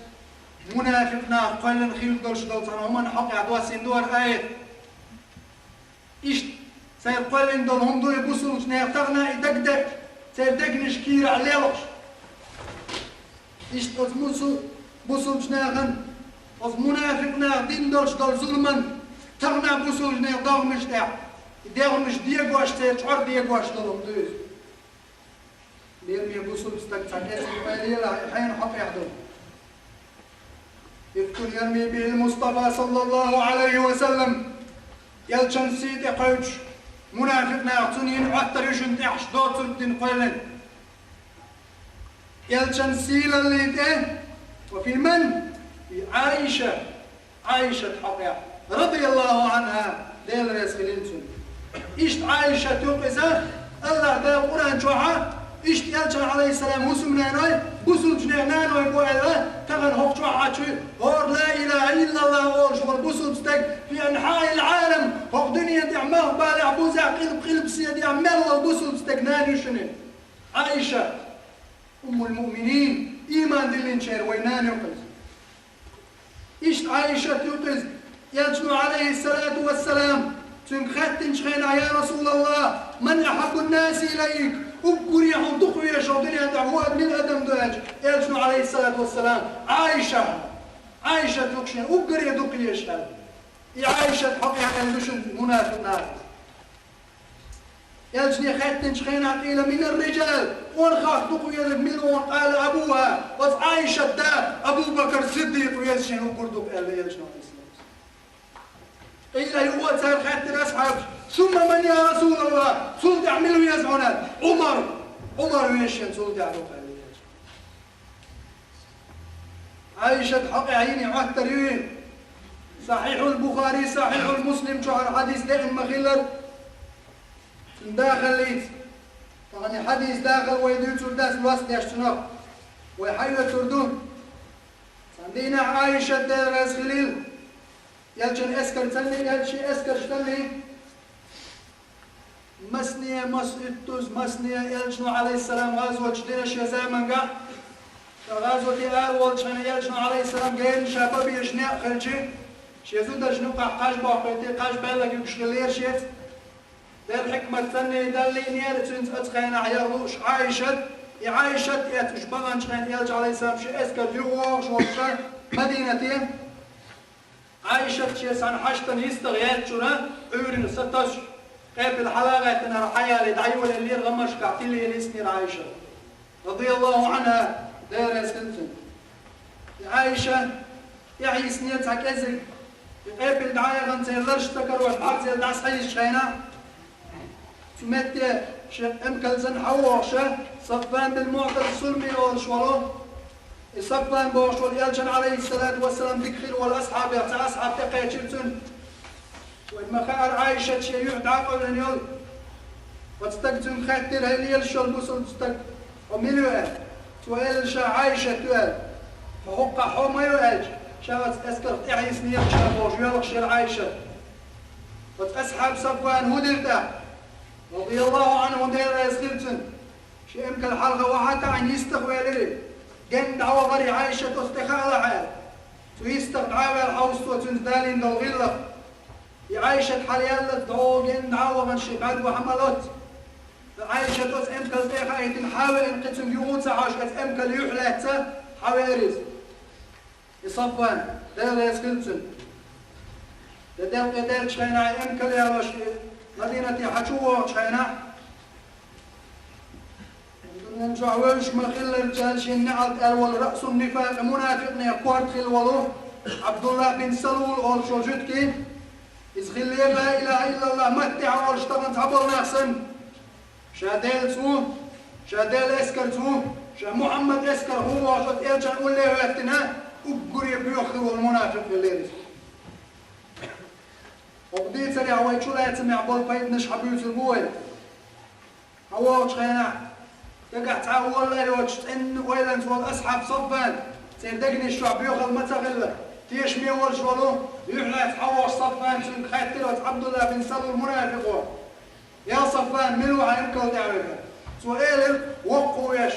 мунафикъ нах кхоьллина хилла долуш долу цхьана хӀуманна хьокъехь доссийна ду хӀара аят. Иштта цара кхоьллина долу хӀума ду и бусулбачу нехан тахана и дагадеъча, церан дегнаш кийрахь лелхаш. Иштта оцу мусу-, бусулбачу нахана, оцу мунафикъ наха дина долуш долу зуламан тахана бусулбачу нехан догӀмаш тӀехь, и дегнаш дегош, церан чӀор дегош долу хӀума ду иза. Лераме бусулба стаг, цхьа кӀезиг пайда елахь, и хьенан хьокъехь ду. Ифкун ярми бихил Мустафа саллаллаху алейхи ва саллам. Элчан сий тӀе кхоьллинчу мунафикъ наха цунна йина Ӏоттар ю шуна тӀехь, доцург дина кхоьллина. Элчан сийлаллин тӀе, ва фил ман, и Ӏайша, Ӏайшат хьокъехь, радияллаху анхьа, Дела реза хилийла цунна. Иштта Ӏайшат ю-кх иза, Аллах Дала Къуръан чохь а, иштта Элчан, алейхиссалам, хӀусамнаной, бусулбачу нехан наной бу аьлла, тахана хӀокху чохь а чу, хӀора ла илаха иллаллах олуш волу бусулба стаг, фи анхьаил Ӏалам, хӀокху дуьнен тӀехь мах балехь, бузехь, къилба-къилбаседехь мел волу бусулба стаг нана ю шуна. Ӏайша, уммул муъминин, ийман диллинчеран вай нана ю-кх иза. Иштта Ӏайшат ю-кх иза, Элчано, алейхиссалату вассалам, цуьнга хаьттинчу хенахь: «Я Расулаллах, ман ахьаббун наси илайк?» Уггаре хьуна дукха везаш волу дуьнен тӀехь хӀун мила адам ду аьлча, Элчано, алейхиссалату вассалам: «Ӏайша». Ӏайшат ю-кх шена уггаре дукха езаш аьлла. И Ӏайшат хьокъехь аьлла ду шуна мунафикъ наха. Элчане хаьттинчу хенахь: «Къийла минар риджал», къонахех дукха везарг мила ву? «Къала абуха», оцу Ӏайшат да, Абу Бакр Сиддикъ веза шена уггар дукха аьлла Элчано, алейхиссалам. Къийла, юха а цара хаьттира асхьабаша: «Сумма ман, я Расулаллах?» Цул тӀаьхьа мила веза хьуна? «Ӏумар». Ӏумар веза шена цул тӀаьхьа дукха аьлла Элчано. Ӏайшат хьокъехь йина Ӏоттар ю. Сахьихьул Бухари, Сахьихьул Муслим чохь хьадис деана ма-хиллара, цуьнан дахаллица. Тахана хьадис дахал вай дуьйцур дац лоцдеш цунах. Вай хьаоьцур ду. Цхьана дийнахь Ӏайшат, Дела реза хилийла, Элчан эскар ца лиъна, Элчан эскарш ца лиъна, масане, мас уьттуз, масане Элчано, алейхиссалам, гӀазот дина шен заманахь. Ша гӀазоте ала волчу хенахь Элчано, алейхиссалам, генна ша бан безаш некъ хилча, шен зударшна юкъахь кхаж боккхуьйтий, кхаж баьлларг юьгуш хиллера шеца. Делан хьикмат санна далла лиънера цуьнца оцу хенахь яха лууш Ӏайшат. И Ӏайшат эцна уьш баханчу хенахь Элча, алейхиссалам, шен эскарца юхавогӀуш волчу Мадинате. Ӏайшат шен цхьана хьаштана йистагӀа яьллачуьра, Ӏуьйранна сатосуш, къепила хьала а гӀаьттина, хьаяле дӀайолаеллера, гӀамашкахь тилла йисинера Ӏайшат. Радияллаху анхьа, Дела реза хила цунна. И Ӏайша тӀаьхьа йисинера цхьа кӀезиг, и къепила дӀа а яхана, церан лараш ца карош, бӀарзел дӀасахьийзачу хенахь, цу метте шен эмкал санна хьавогӀуш, Сафван бин МуӀтал Сулми олуш волу, и Сафван бохуш волу Элчан, алейхиссалату вассалам, дика хир волу асхьабех цхьа асхьаб тӀекхечира цуьнан. Вайна ма-хаъара, Ӏайшат шен юьхь дӀа а къевлина йолу. Оцу стага цуьнга хаьттира: «Хьайн лелаш йолу бусулба стаг, хьо мила ю?» — аьлла. Цо элира: «Ша Ӏайшат ю», — аьлла. «Хьо хӀокхахь хьо ма ю», — аьлча, ша оцу эскарх тӀаьхьа йисинера ша бохуш, йоьлхуш яра Ӏайшат. Оцу асхьаб Сафвана хӀун дира тӀаккха? Радияллаху анхьу, Дела реза хила цунна. Шен эмкал хьалха вахьа таӀийна йистах велира. Генна дӀавахара и Ӏайшат оцу тӀе хаалахь аьлла. Цу йистах дӀа а ваьлла, хьовса цо цуьнца далийна долу гӀиллакх. И Ӏайшат хьалаяьлларг дӀо генна дӀа а вахана шен бӀаьрго хьа ма лоццу. Ӏайшат оцу эмкал тӀе хаийтина хьавеана, кхин цуьнга юха ца хьожуш, оцу эмкал юьхь лаьцна хьавеара иза. И Сафван, Дела реза хила цунна. Де делкъе даьллачу хенахь, эмкал ялош, Мадинате хьан чу вогӀучу хенахь, дуьнен чохь вевзаш ма-хиллара, шен неӀалт аьлла волу раъсун нифакъ, мунафикъне корта хилла волу Абдулла бин Салул олуш волу жуьгти, иза хиллера ла илаха иллаллах маттехь олуш тахана цхьаболу нах санна. Ша Делаца ву, ша Делан эскарца ву, ша Мухьаммад эскар хӀун вохуш оцу элчан улле а хӀоьттина, уггаре боьха хир волу мунафикъ хиллера иза. ХӀокху дийцарехь вай чулацамехь болу пайданаш хьан буьйцур бу вай? Хьан вогӀучу хенахь, дагахь цхьа а валла а йоцуш, цӀенна ойланца волу асхьаб Сафван, церан дегнаш чохь боьхалла ма ца хилла, тешаме волуш волу, юьхь лаьцна хьан вогӀуш Сафван, цуьнга хаьттира оцу Абдулла бин Салул мунафикъо. Я Сафван, мила ву хьан эмкал тӀе а веха? Цо элира, воккхавеш,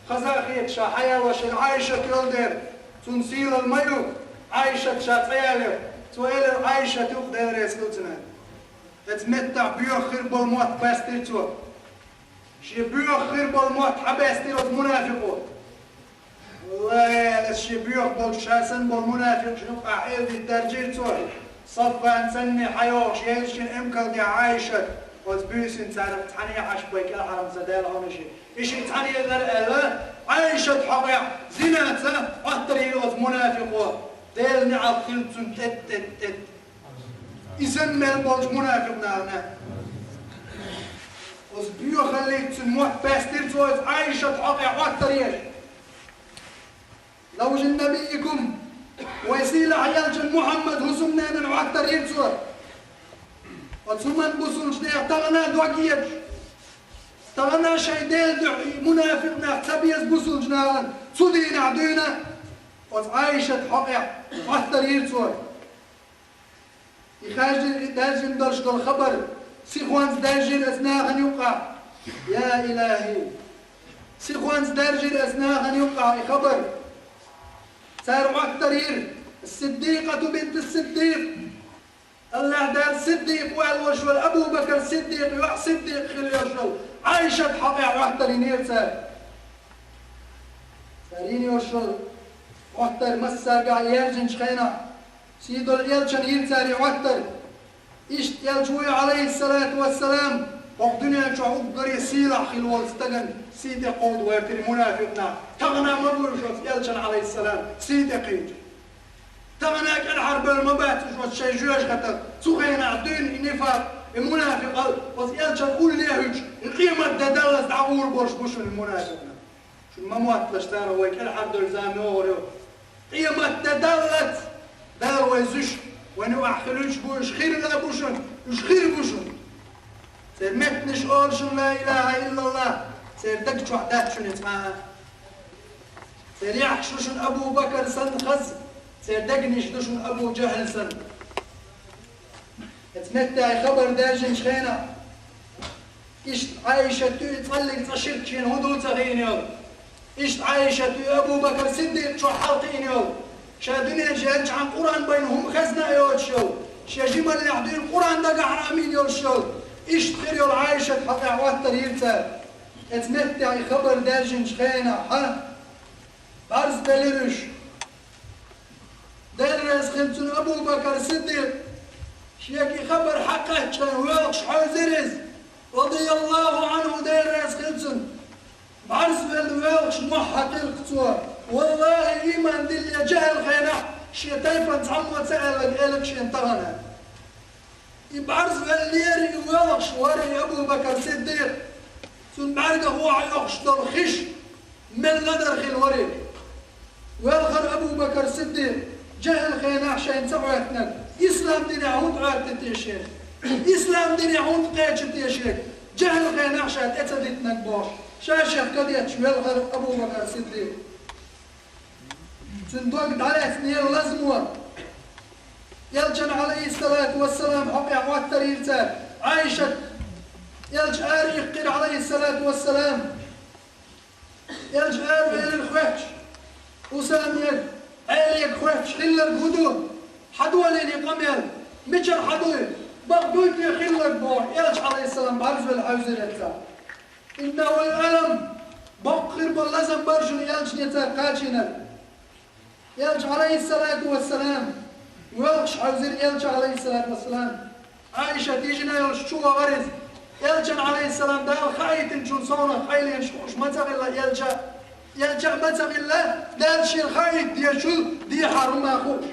хаза а хеташ, ша хьаялош йолу Ӏайшат йолу дела, цунна сийлалла ма ю, Ӏайшат ша цӀе ялира. Цо элира, Ӏайшат юкъа, Дела реза хила цунна. Оцу меттехь боьха хир болу мотт баьстира цо. Шен боьха хир болу мотт хьан баьстира оцу мунафикъо? Валлахи, аса шен боьха болчу ша санна болу мунафикъ шен юкъахь эладита даржийра цо. Сафван санна хьан йогӀуш елча шен эмкал тӀехь Ӏайшат, оцу буьйсанна царах цхьаьна хьаьжча вай кӀелхьарма ца даьлла хьуна шен. И шен цхьаьна елара аьлла, Ӏайшат хьокъехь зинаца Ӏоттар йира оцу мунафикъо. Делан неӀалт хила цунна тӀе, тӀе, тӀе. И санна мел болчу мунафикъ нахана. Оцу боьхаллица цуьнан мотт баьстира цо, оцу Ӏайшат хьокъехь Ӏоттар еш. Завжин набийикум, вай сийлахь элчан Мухьаммад хӀусамнанан Ӏоттар йира цо. Оцу хӀуманна бусулчу нехан тахана а дог езаш, тахана а шайн Делан дуьхьа и мунафикъ нах ца беза бусулчу нахана, цу дийнахь дуьйна оцу Ӏайшат хьокъехь Ӏоттар йира цо. И хаьржина, и даьржина долуш долу хабар сихонца даьржира аса нахана юккъахь. Я илахӀи! Сихонца даьржира аса нахана юккъахь и хабар. Цара Ӏоттар йира: «Сиддикъату бинт Сиддикъ». АллахӀ Дала Сиддикъ ву аьлла волуш волу Абу Бакр Сиддикъ, йоӀ Сиддикъ хилла йолуш волу Ӏайшат хьокъехь Ӏоттар йинера цара. Цара йина йолуш йолу Ӏоттар массаргахь яьржинчу хенахь, сийдолу элчан йира цара и Ӏоттар. Иштта элча вуй, Ӏалайхиссалату вассалам, хӀокху дуьнен чохь уггаре сийлахь хилла волу стагана сий тӀе кховда вайтира мунафикъ нах. Тахана а ма буй уьш оцу элчан, Ӏалайхиссалам, сий тӀе кхийча. Тахана а кӀелхьарбевлла ма бац уьш оцу шайн жоьжахатах. Цу хенахь дуьйна и нифакъ, и мунафикъалла оцу элчан улле а хӀуьттуш, и къемат де даллалц дӀагӀур болуш бу шуна и мунафикъ нах. Шуна ма мотталаш, цара вай кӀелхьардевлла зама йогӀур ю. Къемат де даллалц Дала вай зуьйш, вайн юкъахь хилуьйтуш бу уьш, хир а бу шуна, уьш хир бу шуна. Церан меттанаш олу шуна ла илахӀа иллаллахӀ, церан даг чохь дац шуна цкъа а. Церан яххьаш ду шуна Абу Бакр санна хаза, церан дегнаш ду шуна Абу ЖахӀл санна. Оцу меттехь и хабар даьржинчу хенахь, иштта Ӏайшат ю и цкъаллиг цкъа ширк шена хӀун ду ца хиъна йолу. Иштта Ӏайшат ю и Абу Бакр Сиддикъ чохь хьалакхиъна йолу. Ша дуьнен чу яьлчхьана Къуръан байна хӀума хезна а йоцуш йолу. Шен жималлехь дуьйна Къуръан дагахь а йина йолуш йолу. Иштта хир йолу Ӏайшат хьокъехь Ӏоттар йира цара. Оцу меттехь и хабар даьржинчу хенахь, хьан, бӀарзбелира уьш. Дела реза хила цунна Абу Бакр Сиддикъ, шега и хабар хьакхаьчча, воьлхуш хьевзира иза, радияллахӀу Ӏанху, Дела реза хила цунна. БӀарзвелла воьлхуш мохь хьаькхира цо. ВаллахӀи, ийман диллина, жаьхӀал хенахь шен тайпана цхьаммо ца аьлларг элира шена тахана. И бӀарзвеллера, и воьлхуш вара и Абу Бакр Сиддикъ. Цунна бӀаьргах вохьа йохуш долу хиш мел ладар хилла вара. Велхара Абу Бакр Сиддикъ, жаьхӀал хенахь шайна ца Ӏоьттинарг, ислам динехь хӀунда Ӏоьттина те шена? Ислам динехь хӀунда кхечира те шега? ЖаьхӀал хенахь ша тӀе ца дитинарг бохуш, ша шех кадетташ велхара Абу Бакр Сиддикъ. Цуьнан дог дӀалаьцна елла лазмо. Элчан, Ӏалайхиссалату вассалам, хьокъехь Ӏоттар йира цара. Ӏайшат, Элча ара иккхира, Ӏалайхиссалату вассалам. Элча ара велира хоьттуш. Усамега, Ӏелега хоьттуш хилларг хӀун ду? Хьан долийна и къамел? Мичара хьан дуй? Бакъ дуй те хилларг боху, Элча, Ӏалайхиссалам, бӀарзвелла хьевзира цара. إنه الألم. Боккха хир болу лазам бара шуна элчане цара кхачийнарг. Элча, алейхиссалату вассалам, воьлхуш хьаьвзира элча, алейхиссалату вассалам. Ӏайша тижина йолуш чу вахара иза. Элчана, алейхиссалам, Дала хаийтинчул совнах къайленаш хууш ма ца хилла элча. Элча а ма ца хилла, Дала шена хаийта дезачул дехьара хӀума хууш.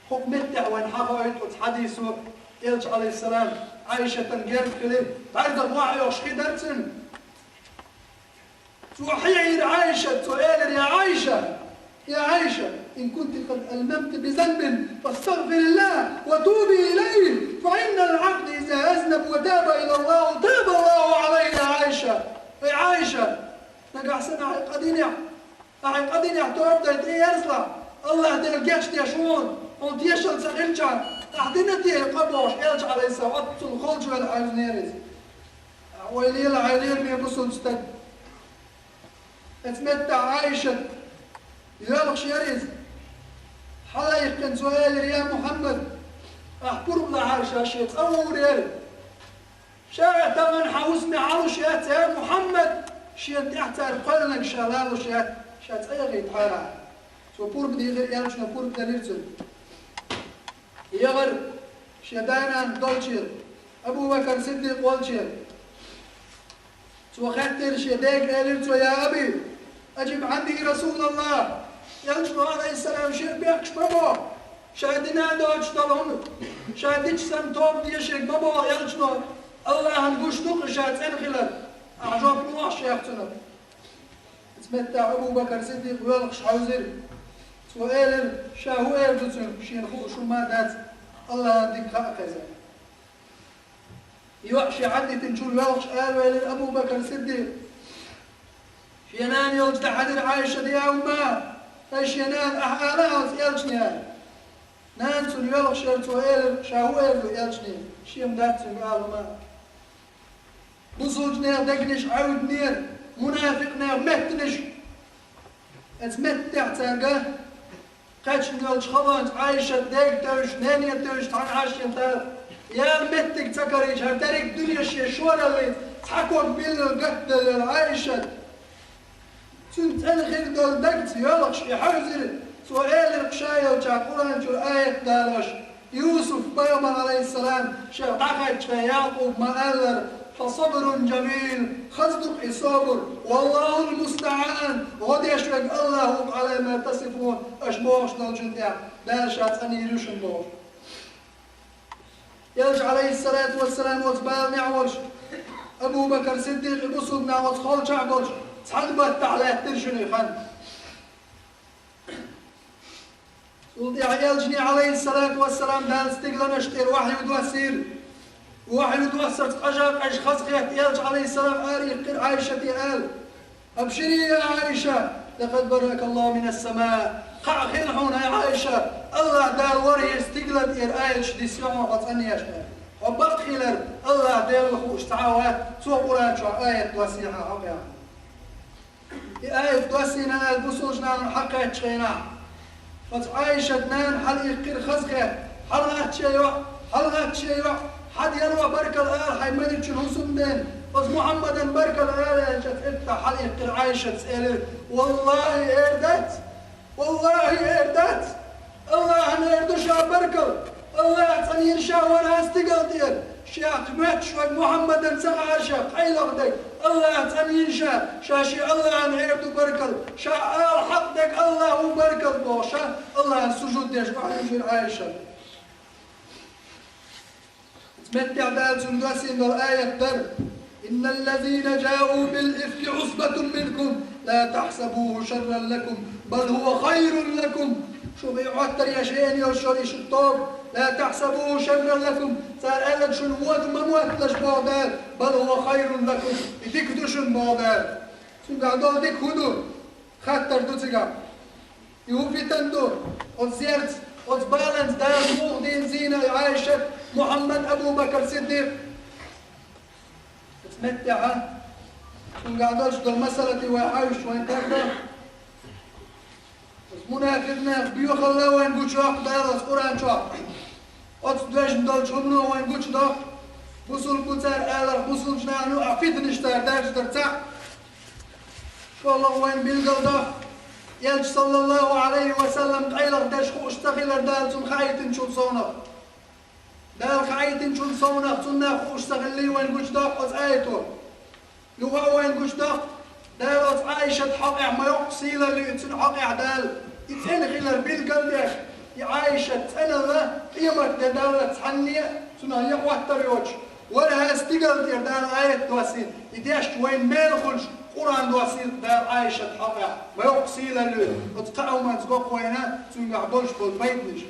ХӀокху меттехь вайна хьахоуьйту оцу хьадисо, элча, алейхиссалам, Ӏайшатан герга хилира, бӀаьргах вахьа йохуш хи дара цуьнан. Цо хьехийра Ӏайшат, цо элира: «Я Ӏайша, я Ӏайша, إن كنت قد ألممت بذنب فاستغفري الله وتوبي إليه، فإن العبد إذا أذنب وتاب إلى الله تاب الله عليه يا عائشة». Ай Ӏайша, нагахь санна хьайн къа динехь, ахьа къадинехь тоба дай тӀеерзалахь, Аллах Дела гечдеш ву хьуна, хьуна тешалла ца хилча, ахьа дина те къа бохуш, элча, алейхиссалам, оццул холчу вела хьаьвзинера иза. Ахьа ойла ела, хьайла ела, бусулба стаг. Оцу меттехь Ӏайшат йоьлхуш яра иза. Хьалаиккхина цо элира: «Я Мухьаммад, ахь пурба лахьара ша шен цӀа вур яра». Ша а тахана хьан хӀусаме хьалуш яц, я Мухьаммад, шена тӀехь цара кхоьллинарг ша лалуш яц, ша цӀа яхийта хьара. Цо пурба дийхира, элчано пурба делира цунна. Яхара шен да-нана долчера, Абу Бакар Сиддикъ волчера. Цо хаьттира шен дега, элира цо: «Я аби, аджиб Ӏанни Расулаллах». Элчано, алейхиссалам, шен бехкаш ма боху. Ша дина а доцуш долу хӀума, ша дича санна тоба де шега ма боху элчано, Аллахьан гуш ду-кх ша цӀена хилар, ахьа жоп лохьаш яхцунах. Иза меттехь Абу Бакар Сиддикъ воьлхуш хьаьвзира. Цо элира, ша хӀун эр ду цуьнга, шена хууш хӀума дац, Аллахьан дика хаа хеза. ЙоӀ шен хьадитинчул воьлхуш аравелира Абу Бакар Сиддикъ. Шен нана йолчу тӀехьадира Ӏайшат: «Я умма, ай шен нана, ахьа ала оцу элчане», – аьлла. Нана цунна йоьлхуш яра, цо элира, ша хӀун эр ду элчане, шен дац цуьнга ала хӀума. Бусулбанех дегнаш Ӏевдинера, мунафикънех меттанаш. Оцу меттехь цаьрга кхаьчна йолчу халонца Ӏайшат дега тевжаш, нене тевжаш цхьаьна Ӏаш йина тӀаккха, яла меттиг ца карийча, хӀара дерриг дуьне шен шораллица цхьа ког биллина гатделлера Ӏайшат. Цуьнан цӀена хир долу дагца йоьлхуш и хьаьвзира, цо элира кху ша йолчохь Къуръан чуьра аят далош: Юсуф пайхамар, алейхиссалам, шех дӀахаьттича Якъуб ма-аллара: «Фа сабрун джамил, хаза ду-кх и собар, валлахул мустаӀан, гӀо деш верг Аллах ву-кх, Ӏала ма тасифун, аша бохуш долчун тӀехь, Дала ша цӀанйийр ю шуна», – бохуш. Элча, алейхиссалату вассалам, оцу баланехь волуш, Абу Бакар Сиддикъ и бусулбанаш оцу холчохь болчу цхьана баттахь лаьттира шуна и хан. Цул тӀаьхьа элчане, алейхиссалату вассалам, Дала стигланаш тӀера вахью доссийра. Вахью доссарца къажа-къежа хазахетта элча, алейхиссалам, ара иккхира Ӏайшате, аьлла: «Абшири, я Ӏайша, лакъад барраакаллаху минас-самаъ». Кхаъ хила хьуна, ай Ӏайша, Аллах Дала ворхӀе стигала тӀера аяташ диссина хьуна хьо цӀанъеш. Хьо бакъ хилар Аллах Делла хууш цхьа а вац, цо Къуръан чохь аят доссийна хьан хьокъехь. И аят доссийна аьлла бусулбанаш хьакхаьччу хенахь, оцу Ӏайшат нана хьалаиккхира хазахетта: «ХьалагӀатта шен йоӀ, хьалагӀатта шен йоӀ, хьан дела баркалла ала хьайн майрачун хӀусамден, оцу Мухьаммадан баркалла ала», – аьлча, цӀе тӀехь хьалаиккхира Ӏайшат, цӀе элира: «Валлахи, эр дац! Валлахи, эр дац! Аллахьан эр ду ша баркалла! Аллах цӀанйийр ша ворхӀе стигала тӀера! Шех моьттуш верг Мухьаммадан ца хаьара шех къайлаха дерг! Аллах цӀанйийр ша! Ша шен Аллахьан эр ду баркалла! Ша ала хьакъ дерг Аллах ву баркалла!» – бохуш, ша Аллахьан сужуд деш охьаюьжира Ӏайша. Меттехь Дала цунна доссийна долу аят дара: «Инналлазина джаъу бил ифки Ӏусбатун минкум, ла тахсабуху шарран лакум, бал хува хайрун лакум». Шух и Ӏоттар еш веана йолуш йолу и шуьга тоба, ла тахсабуху шарран лакум, цара аьлларг шуна вон ма мотталаш, боху Дала, бал хува хайрун лакум, и дика ду шуна, боху Дала. Цуьнгахь долу дика хӀун ду? Хаттар ду цигахь. И хӀун фитан ду? Оцу зерца, оцу баланца Дала муха дийна зийна и Ӏайшат, Мухьаммад, Абу Бакар Сиддикъ? Оцу меттехьа, цуьнгахь долуш долу масалати вай хьаьвсича вайн тера ду. Оцу мунафикънех боьхалла вайн гучудоккху Дала оцу Къуръан чохь. Оцу доьжна долчу хӀумано вайн гучудоккху. Бусулба бу цара аларх, бусулба нах ю, а фитнаш цара даржадарца. ШоллагӀа вайна билгал до, Элча, саллаллаху Ӏалайхи ва саллам, къайлагӀа деш хууш ца хилар Дала цунна хаийтинчул совнагӀа. Дала хаийтинчул совнагӀа цунна хууш ца хилар вайна гучадоаккх оцу аято. Юха а вайна гучадоаккх, Дала оцу Ӏайшат хьокъехь ма йоккха сийлалла ю, цуьнан хьокъехь Дала и цӀена хилар билгал а деш, и Ӏайшат цӀеналла къематде даллалц цхьанне а цунах я хӀоттар йоцуш, вархӀе стигала тӀера Дала аят доссийна, и дешча вайна мел хуьлуш Къуръан доссийна Дала Ӏайшат хьокъехь, ма йоккха сийлалла ю. Оцу кхаа хӀуманца го-кх вайна цуьнгахь болуш болу пайданаш.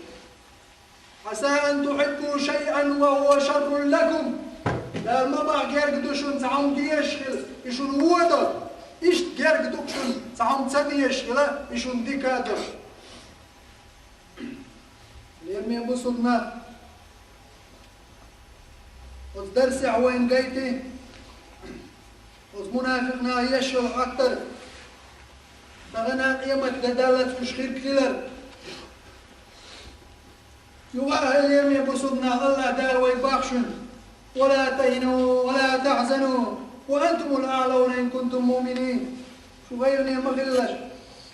عسى أن تحبوا شيئا وهو شر لكم. Дала ма боху герга ду шуна цхьа хӀума дезаш хила, и шуна вон до. Иштта герга ду шуна цхьа хӀума ца дезаш хила, и шуна дика а до. Лераме бусулба нах, оцу дарсехь вайна гайти, оцу мунафикъ наха еш йолу хаттар, тахана къематде даллалц уьш хирг хилар. Юха а, хьоме бусулба нах, АллахӀ Дала вайга боху шуна: ولا تهنوا ولا تحزنوا وأنتم الأعلون إن كنتم مؤمنين. Шу гӀайгӀане ма хилалаш,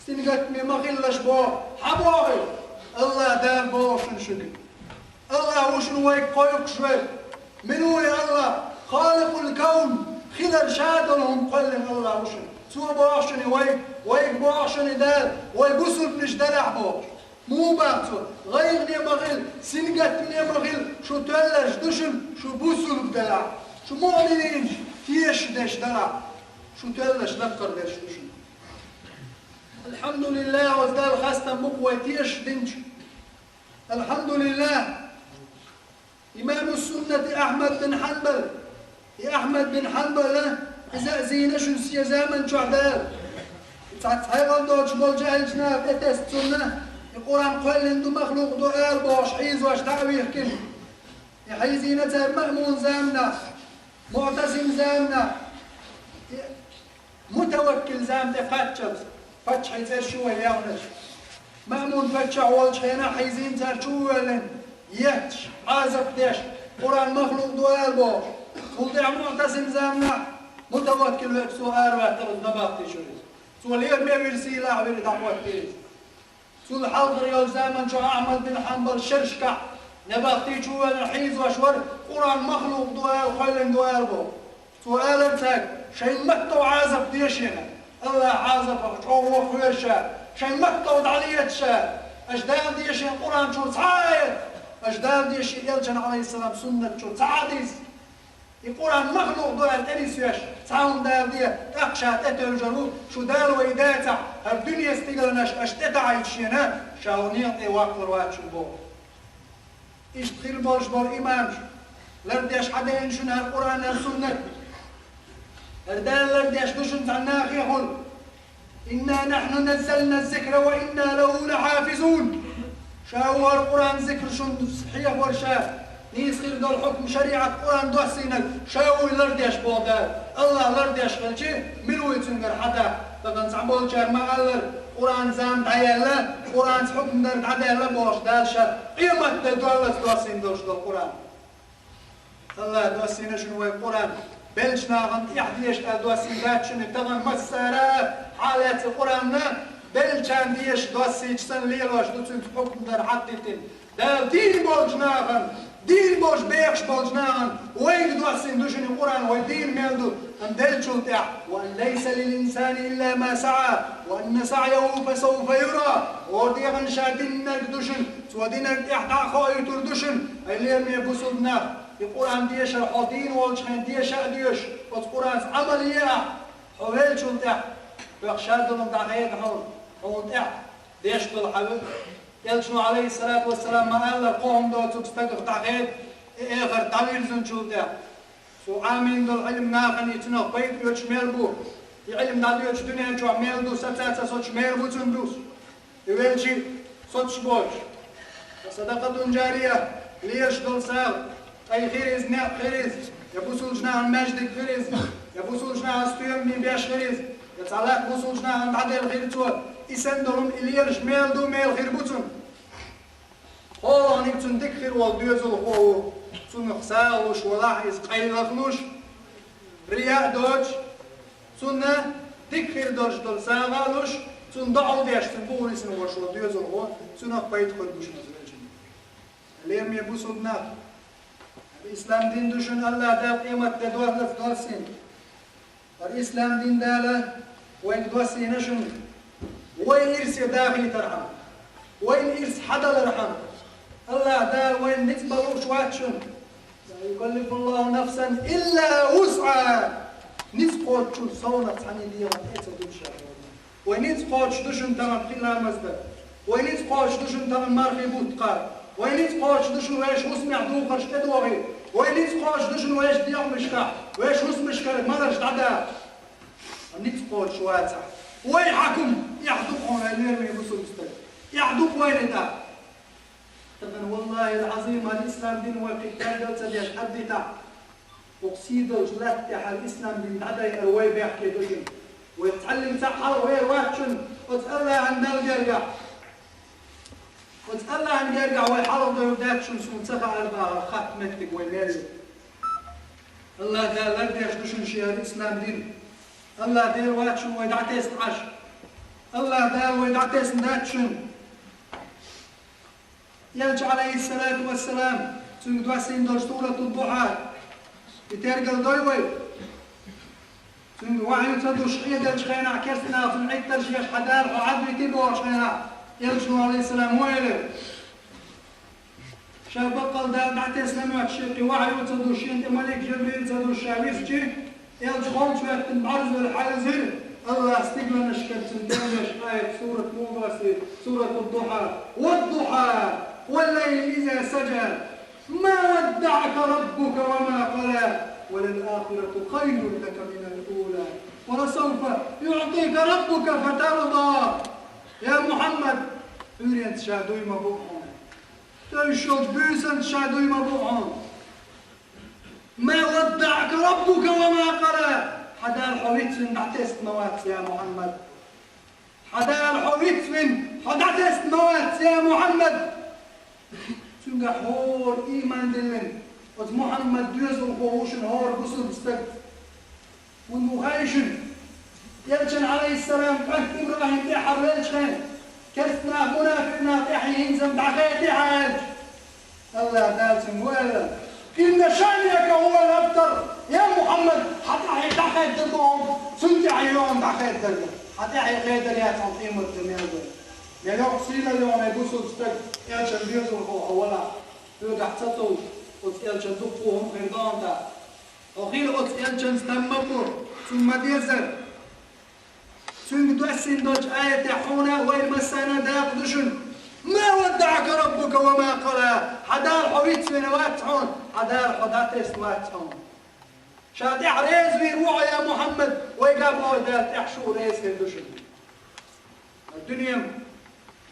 сингаттаме ма хилалаш боху. Хьан боху и? АллахӀ Дала боху шуна шуьга. АллахӀ ву шуна вайга кхойкхуш верг. Мила ву и АллахӀ? خالق الكون. Хилар ша долу хӀума кхоьллина АллахӀ ву шуна. Цо боху шуна вайга, вайга боху шуна Дала, вай бусулбанаш далахь боху. Муха боху цо? ГӀайгӀане ма хила, сингаттаме ма хила, шу тоьлларш ду шуна, шу бусулба далахь, шу муъминийн тешаш дерш далахь, шу тоьлларш лаккхара дерш ду шуна. АлхьамдулиллахӀ, оцу Далла хастам бу-кх вай тешаш динчу. АлхьамдулиллахӀ. Имаму суннати Ахьмад бин Хьанбал. И Ахьмад бин Хьанбала, иза а зийна шуна шен заман чохь Дала. Цхьацца хьекъал доцуш болчу аьллачу наха тӀетесна цунна, и Къуръан кхоьллина ду, махлукъ ду ала бохуш, хьийзош дӀа а вихкина. И хьийзийна цара Маъмун заманахь, МуӀтасим заманахь, и Мутаваккил зама тӀе кхаччалц, паччахьан цӀераш ю вай яьхначу. Маъмун паччахь волчу хенахь хьийзийна цара чу а воьллина, етташ, Ӏазап деш, Къуръан махлукъ ду ала бохуш. Цул тӀаьхьа МуӀтасим заманахь Мутаваккил верг, цо араваьккхира оцу набахти чуьра иза. Цо лераме вира, сийлахь вира, дӀахӀоттийра иза. Цул хьалхара йолчу заман чохь Ахьмад бин Хьанбал шерашкахь набахти чу а воьллина хьийзош вара, Къуръан махлукъ ду ала, кхоьллина ду ала бохуш. Цо алара цаьрга: шайн маттахь Ӏазап де шена, АллахӀ Ӏазапах чӀогӀа ваха веза ша, шайн маттахь дӀалеца ша, аша Дала дешина Къуръан чуьра цхьа а аят, аша Дала дешина Элчан, Ӏалайхиссалам, суннат чуьра цхьа а хьадис. И Къуръан махлукъ ду аьлла тӀе нисвеш, цхьа хӀума Дала де, тӀаккха ша тӀетевжар ву, шу Дала вай дацахь, хӀара дуьне стигалнаш аша тӀетаӀийта шена, ша хӀун некъа тӀе ваккхалур вац шуна боху. Иштта хир болуш болу имамаш лардеш хьадеана шуна хӀара Къуръан, хӀара суннат. ХӀара Дала лардеш ду шуна цхьана нахехула. إنا نحن نزلنا الذكر وإنا له لحافظون. Ша ву хӀара Къуръан, зикр шуна хьехор ша, нийса хир долу хьукм, шариӀат, Къуръан доссийнарг ша ву и лардеш боху Дала. АллахӀ лардеш хилча, мила ву и цуьнгара хьада? Тахана цхьаболчара ма-аллара, Къуръан зама дӀаяьлла, Къуръанца хьукм дар дӀадаьлла бохуш, Дала ша къематде даллалц доссийна долуш долу Къуръан. АллахӀа доссийна шуна вай Къуръан. Беллачу нахана тӀехь деша аьлла доссийна дац шуна, тахана массара а хьалаьцна Къуръанна, беллачарна деша доссийча санна лелош ду цуьнца хьукмдар хьаддитина. Дала дийна болчу нахана, дийна болчу бехаш болчу нахана вайга доссийна ду шуна Къуръан, вай дийна мел ду, амма деллачул тӀаьхьа: وأن ليس للإنسان إلا ما سعى وأن سعيه فسوف يرى. ХӀора дегӀан ша диннарг ду шуна, цо динарг тӀехь дӀа а хоуьйтур ду шуна, ай лераме бусулба нах. И Къуръан дешар хьо дийна волчу хенахь деша а доьшуш, оцу Къуръанца Ӏамал е ахь, хьо веллачул тӀаьхьа хьоьх шадолун дӀахеда хьуна, хьуна тӀаьхьа деш долу хьан ву. Элчано, Ӏалайхиссалату вассалам, ма-аллара, кхо хӀума доцург стагах дӀахеда, и эхарт дӀавирзинчул тӀаьхьа. Цо Ӏамийна долу Ӏилма нахана и цунах пайда оьцуш мел бу, и Ӏилма дӀадоьдучу дуьнен чохь мел ду, сацаца соцуш мел бу цунна дус. И велчи соцуш боцуш. Ва садакъатун жария, лелаш долу сагӀа, ткъе хир иза, некъ хир иза, я бусулчу нахана маьждиг хир иза, я бусулчу нахана стоьмаш беш хир иза, я цхьа латта бусулчу нахана дӀаделла хир цо, и санна долу хӀума и лелаш мел ду, мел хир бу цунна. ХӀоранниг цунна дика хир волу доьзалхо ву, цо Цунах сагӀа луш валахь, иза къайлах луш, рияъ доцуш, цунна дика хир долуш долу сагӀа а луш, цунна доӀа деш, цунна бухарисна волуш волу доьзалхо, цунах пайда хуьлуш ма ду велчунна. Лераме бусулба нах, ислам дин ду шуна АллахӀ Дала къемат де доссийна. ХӀара ислам дин Дала вайга доссийна шуна, вай ирсе дахийтархьама, вайна ирс хьадалархьама. АллахӀ Дала вайна ницкъ бан лууш вац шуна. لا يكلف الله نفسا إلا وسعها. Ницкъ кхочучунна совнаха цхьаьннан дегӀан тӀе ца дуьллуш. Вай ницкъ кхочуш ду шуна тамам пхи ламаз дан. Вай ницкъ кхочуш ду шуна тамам мархий бутт кхара. Вай ницкъ кхочуш ду шуна вешан хӀусамехь духарш тӀедогӀийта. Вай ницкъ кхочуш ду шуна вешан дегӀмашкахь, вешан хӀусамашкара маларш дӀадаха. Ницкъ кхочуш вацахь, вай хьаким, эхь ду-кх хьуна, ай лераме бусулба стаг. Эхь ду-кх вайна тӀаккха. Тахана, валлахӀил-Ӏазим, хӀара ислам дин вай кхин кӀелдал ца деш хьаддитахь, оцу сий долчу латта тӀехь хӀара ислам дин дӀадайъар вай бехке ду шуна. Вай цхьаллица хьалха вер вац шуна оцу АллахӀан Далла гергахь. Оцу АллахӀан гергахь вай хьалха довр дац шуна, суна ца хаьара бахара хатта меттиг вай мел ю. АллахӀ Дала лардеш ду шуна шен хӀара ислам дин. АллахӀ Дела вац шуна вай дӀатесна Ӏаш. АллахӀ Дала вай дӀатесна дац шуна. Элча, Ӏалайхиссалату вассалам, цуьнга доссийна долчу Суратул-Духьа, и тергал дой вай? Цуьнга вахьйу ца душ Ӏедалчу хенахь керстанаха цунна Ӏиттарш еш, хьан Дала хьо Ӏад вити бохучу хенахь, Элчано, Ӏалайхиссалам, хӀун элира? Ша баккъал Дала дӀатесна моьттуш, шен кхин вахьйу ца душ, шена тӀе малик Жибрил ца душ ша висчи, Элча холчу хӀоьттина бӀарзвелла хьаьвзира, АллахӀа стигланашкара цунна тӀе веш аят, сурат муха доссийра, Суратул-Духьа: والضحى والليل إذا سجى ما ودعك ربك وما قلى وللآخرة خير لك من الأولى ولسوف يعطيك ربك فترضى. Я Мухьаммад, Ӏуьйренца ша дуй ма бу хьуна. Тевжаш йолчу буьйсанца ша дуй ма бу хьуна. ما ودعك ربك وما قلى. Хьан Дала хьо вицвина дӀатесна ма вац, я Мухьаммад. Хьан Дала хьо вицвина, хьо дӀатесна ма вац, я Мухьаммад. Цуьнгахь хӀора ийман диллина, оцу Мухьаммад доьзалхо ву шуна хӀора бусулба стаг. ХӀунда ву хаьий шуна? Элчан, Ӏалайхиссалам, кӀант ИбрахӀим тӀаьхьара веллачу хенахь, керстанаха, мунафикъ наха тӀаьхье хӀинца-м дӀахеда хьан аьлча, АллахӀ Дала цуьнга хӀун аьлла: إن شانئك هو الأبتر. Я Мухьаммад, хьан тӀаьхье дӀахеддар бу хьуна, цунна тӀаьхье йогӀу дӀахеддар. Хьан тӀаьхье хедар яц хьуна къематде мел дан. Я йоккха сийлалла йогӀу, ай бусулба стаг, Элчан доьзалхо хьо валахь, хьоьгахь ца цовш, оцу Элчан дуккха хӀума хир ду хьуна тӀаккха. Хьо хила оцу Элчанца там ма бу, цунна ма деззара. Цуьнга доссийна долчу аятехь хьуна а, вайна массарна а дакъа ду шуна: ما ودعك ربك وما قلى. Хьан Дала хьо вицвина вац хьуна, хьан Дала хьо дӀатесна вац хьуна. Ша тӀехь реза вийр ву хьо, я Мухьаммад, вайгахь а вай Дала тӀехь шу а реза хир ду шуна. Дуьнен,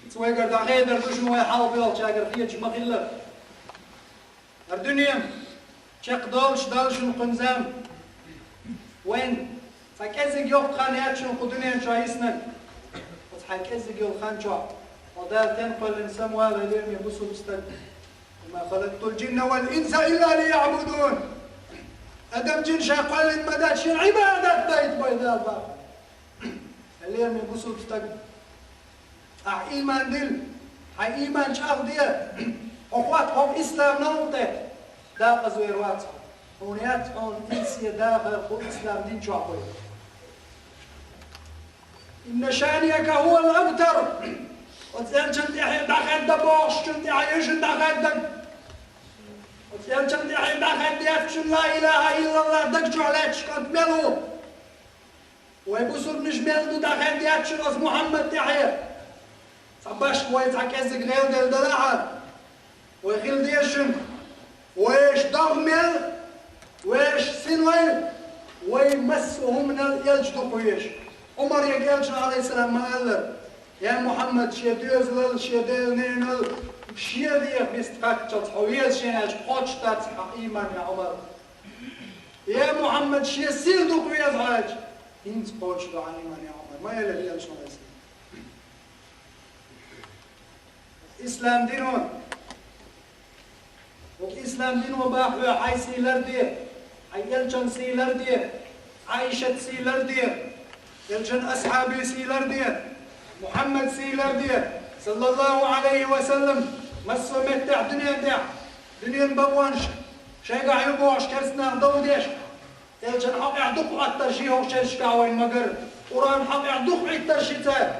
иза вайгара дӀахедар ду шуна, вай хьалха боьлхучаьргара хеташ ма хилла. ХӀара дуьне чекхдолуш Далла шуна кхуьнан зама. Вайн цхьа кӀеззиг йоккха хан яц шуна кху дуьнен чохь йиснарг. Оцу хьайн кӀеззиг йолу хан чохь хьо Дала тен кхоьллина самавала, лераме бусулба стаг. وما خلقت الجن والإنس إلا ليعبدون. Адам, жин ша кхоьллина ма дац, шена Ӏибадат дайта бай Дала боху. Лераме бусулба стаг, ахь ийман дилла, хьайн ийман чӀагӀде, хьо хӀотта хӀокху ислам новкъа тӀе дакъаза вер вац хьо. Хьуна яц хьуна ирсе дахар кху ислам дин чохь бай. إن شانئك هو الأبتر. Оцу Элчан тӀаьхье дӀахедда бохучун тӀаьхье уьш дӀахедда. Оцу Элчан тӀаьхье дӀахедда яц шуна ла илаха иллаллах даг чохь лаьтташ кӀант мел ву. Вай бусурбанаш мел ду дӀахедда яц шуна оцу Мухьаммад тӀаьхье? Цхьа башха вай цхьа кӀеззиг гӀелделла далахьара, вай хила деза шуна, вешан догӀа мел, вешан синвал, вай массо а хӀуманал Элча дукха везаш. Ӏумарга Элчано, Ӏалайхиссалам, ма аллара: «Я Мухьаммад, шен доьзалал, шен ден ненал шен дегӀан бист кхаччалц хьо веза шена аьлча, кхочуш дац хьан ийман, я Ӏумар». «Я Мухьаммад, шен сил дукха веза хьо», аьлча, «ХӀинца кхочуш ду хьан ийман, я Ӏумар», ма элира Элчано, Ӏалайхиссалам. Ислам дино ХӀокху ислам дино баха хьоьга хьайн сий ларде, хьайн элчан сий ларде, Ӏайшат сий ларде, элчан асхьабий сий ларде, Мухьаммад сий ларде, саллаллаху Ӏалайхи ва саллам, массо а меттехь дуьнен тӀехь, дуьнен бакъонаш шайгахь ю бохуш керстанах дов деш, элчан хьокъехь дукха Ӏоттар ши хӀокху шерашкахь вайн магар, Къуръан хьокъехь дукха Ӏиттар ши цара.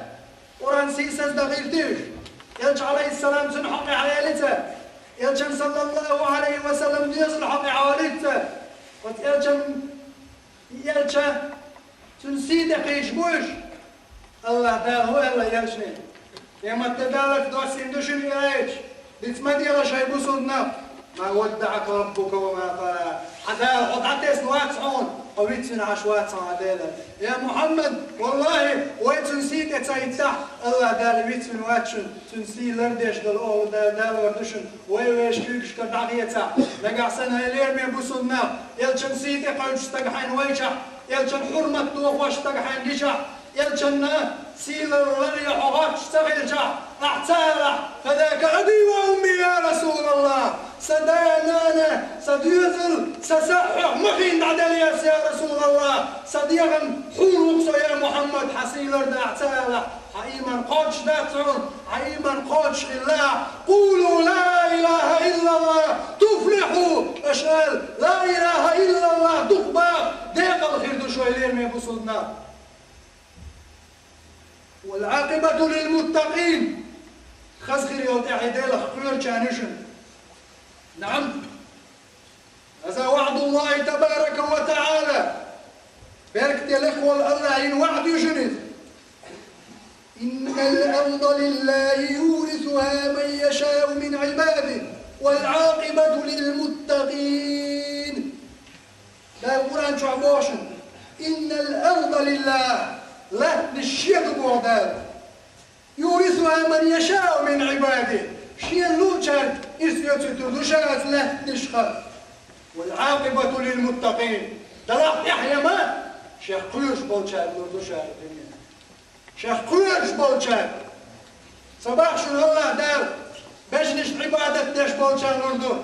Къуръан сийсаздан гӀиртий уьш? Элча, Ӏалайхиссалам, цуьнан хьокъехь элица? Элчан, саллаллаху Ӏалайхи ва саллам, доьзал хьокъехь олица? Оцу элчан, элча, цуьнан сий тӀе кхийча бу уьш? АллахӀ Дала хӀун аьлла элчане? Къематде даллалц доссийна ду шуна и аят. Диц ма дегӀа шайн бусулба нах. «ما ودعك ربك وما قلى». Хьан Дала хьо дӀатесна вац хьуна, хьо вицвина Ӏаш вац хьуна хьан Дела. Я Мухьаммад, валлахӀи, вай цуьнан сий тӀе ца хӀиттахь, АллахӀ Дала вицвина вац шуна, цуьнан сий лардеш долу оха Дала далор ду шуна, вай вешан куьйгашкара дӀахецахь. Нагахь санна, хьайн лераме бусулба нах, элчан сий тӀе кхуьучу стага хьайна вайчахь, элчан хьурмат дохош стага хьайна гичахь, элчанна сийлалла ларъе хьо гӀотташ ца хилчахь, ахь ца алахь: «فداك أبي وأمي يا رسول الله». Сан да, нана, сан доьзал, сан са хьоьх ма хиъна дӀаделла еза, я РасулаллахӀ, сан дегӀан хьур ву-кх со, я Мухьаммад, хьан сий лардан ахь ца алахь, хьан ийман кхочуш дац хьуна, хьан ийман кхочуш хилла ахь. «قولوا لا إله إلا الله تفلحوا». Аша ала: «لا إله إلا الله» дукха баха, декъала хир ду шун, лераме бусулба нах. «والعاقبة للمتقين». Хаза хир йолу тӀаьхье Делах кхоьручарна ю шуна. نعم. هذا وعد الله تبارك وتعالى. Беркате лекха волу АллахӀан ваӀда ю шуна иза. «إن الأرض لله يورثها من يشاء من عباده والعاقبة للمتقين». Дала Къуръан чохь боху шуна: «إن الأرض لله», латтанаш Шен ду боху Дала. «يورثها من يشاء من عباده», Шена луучаьрга ирс оьцуьйтур ду Ша оцу лаьттанашха. «والعاقبة للمتقين», делахь тӀаьхье ма Шех кхоьруш болчаьрга лур ду Ша дуьне. Шех кхоьруш болчаьрга. Ца боху шуна АллахӀ Дала бежнашна Ӏибадат деш болчарна лур ду.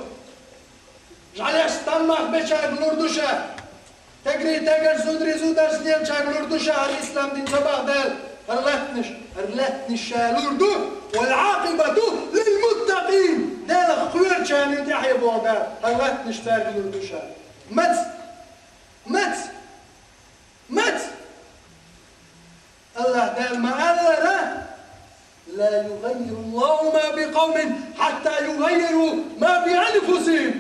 ЖӀаьлеш, стаммах бечаьрга лур ду Ша. Тегри тегаш, зудари зударш лелачаьрга лур ду Ша, хӀара ислам дин ца боху Дала, хӀара лаьттанаш, хӀара лаьттанаш Ша лур ду. «والعاقبة للمتقين», Делах кхоьручарна ю тӀаьхье боху Дала, хӀара лаьттанаш цаьрга лур ду Ша. Маца? Маца? Маца? АллахӀ Дала ма-аллара: «لا يغير الله ما بقوم حتى يغيروا ما بأنفسهم».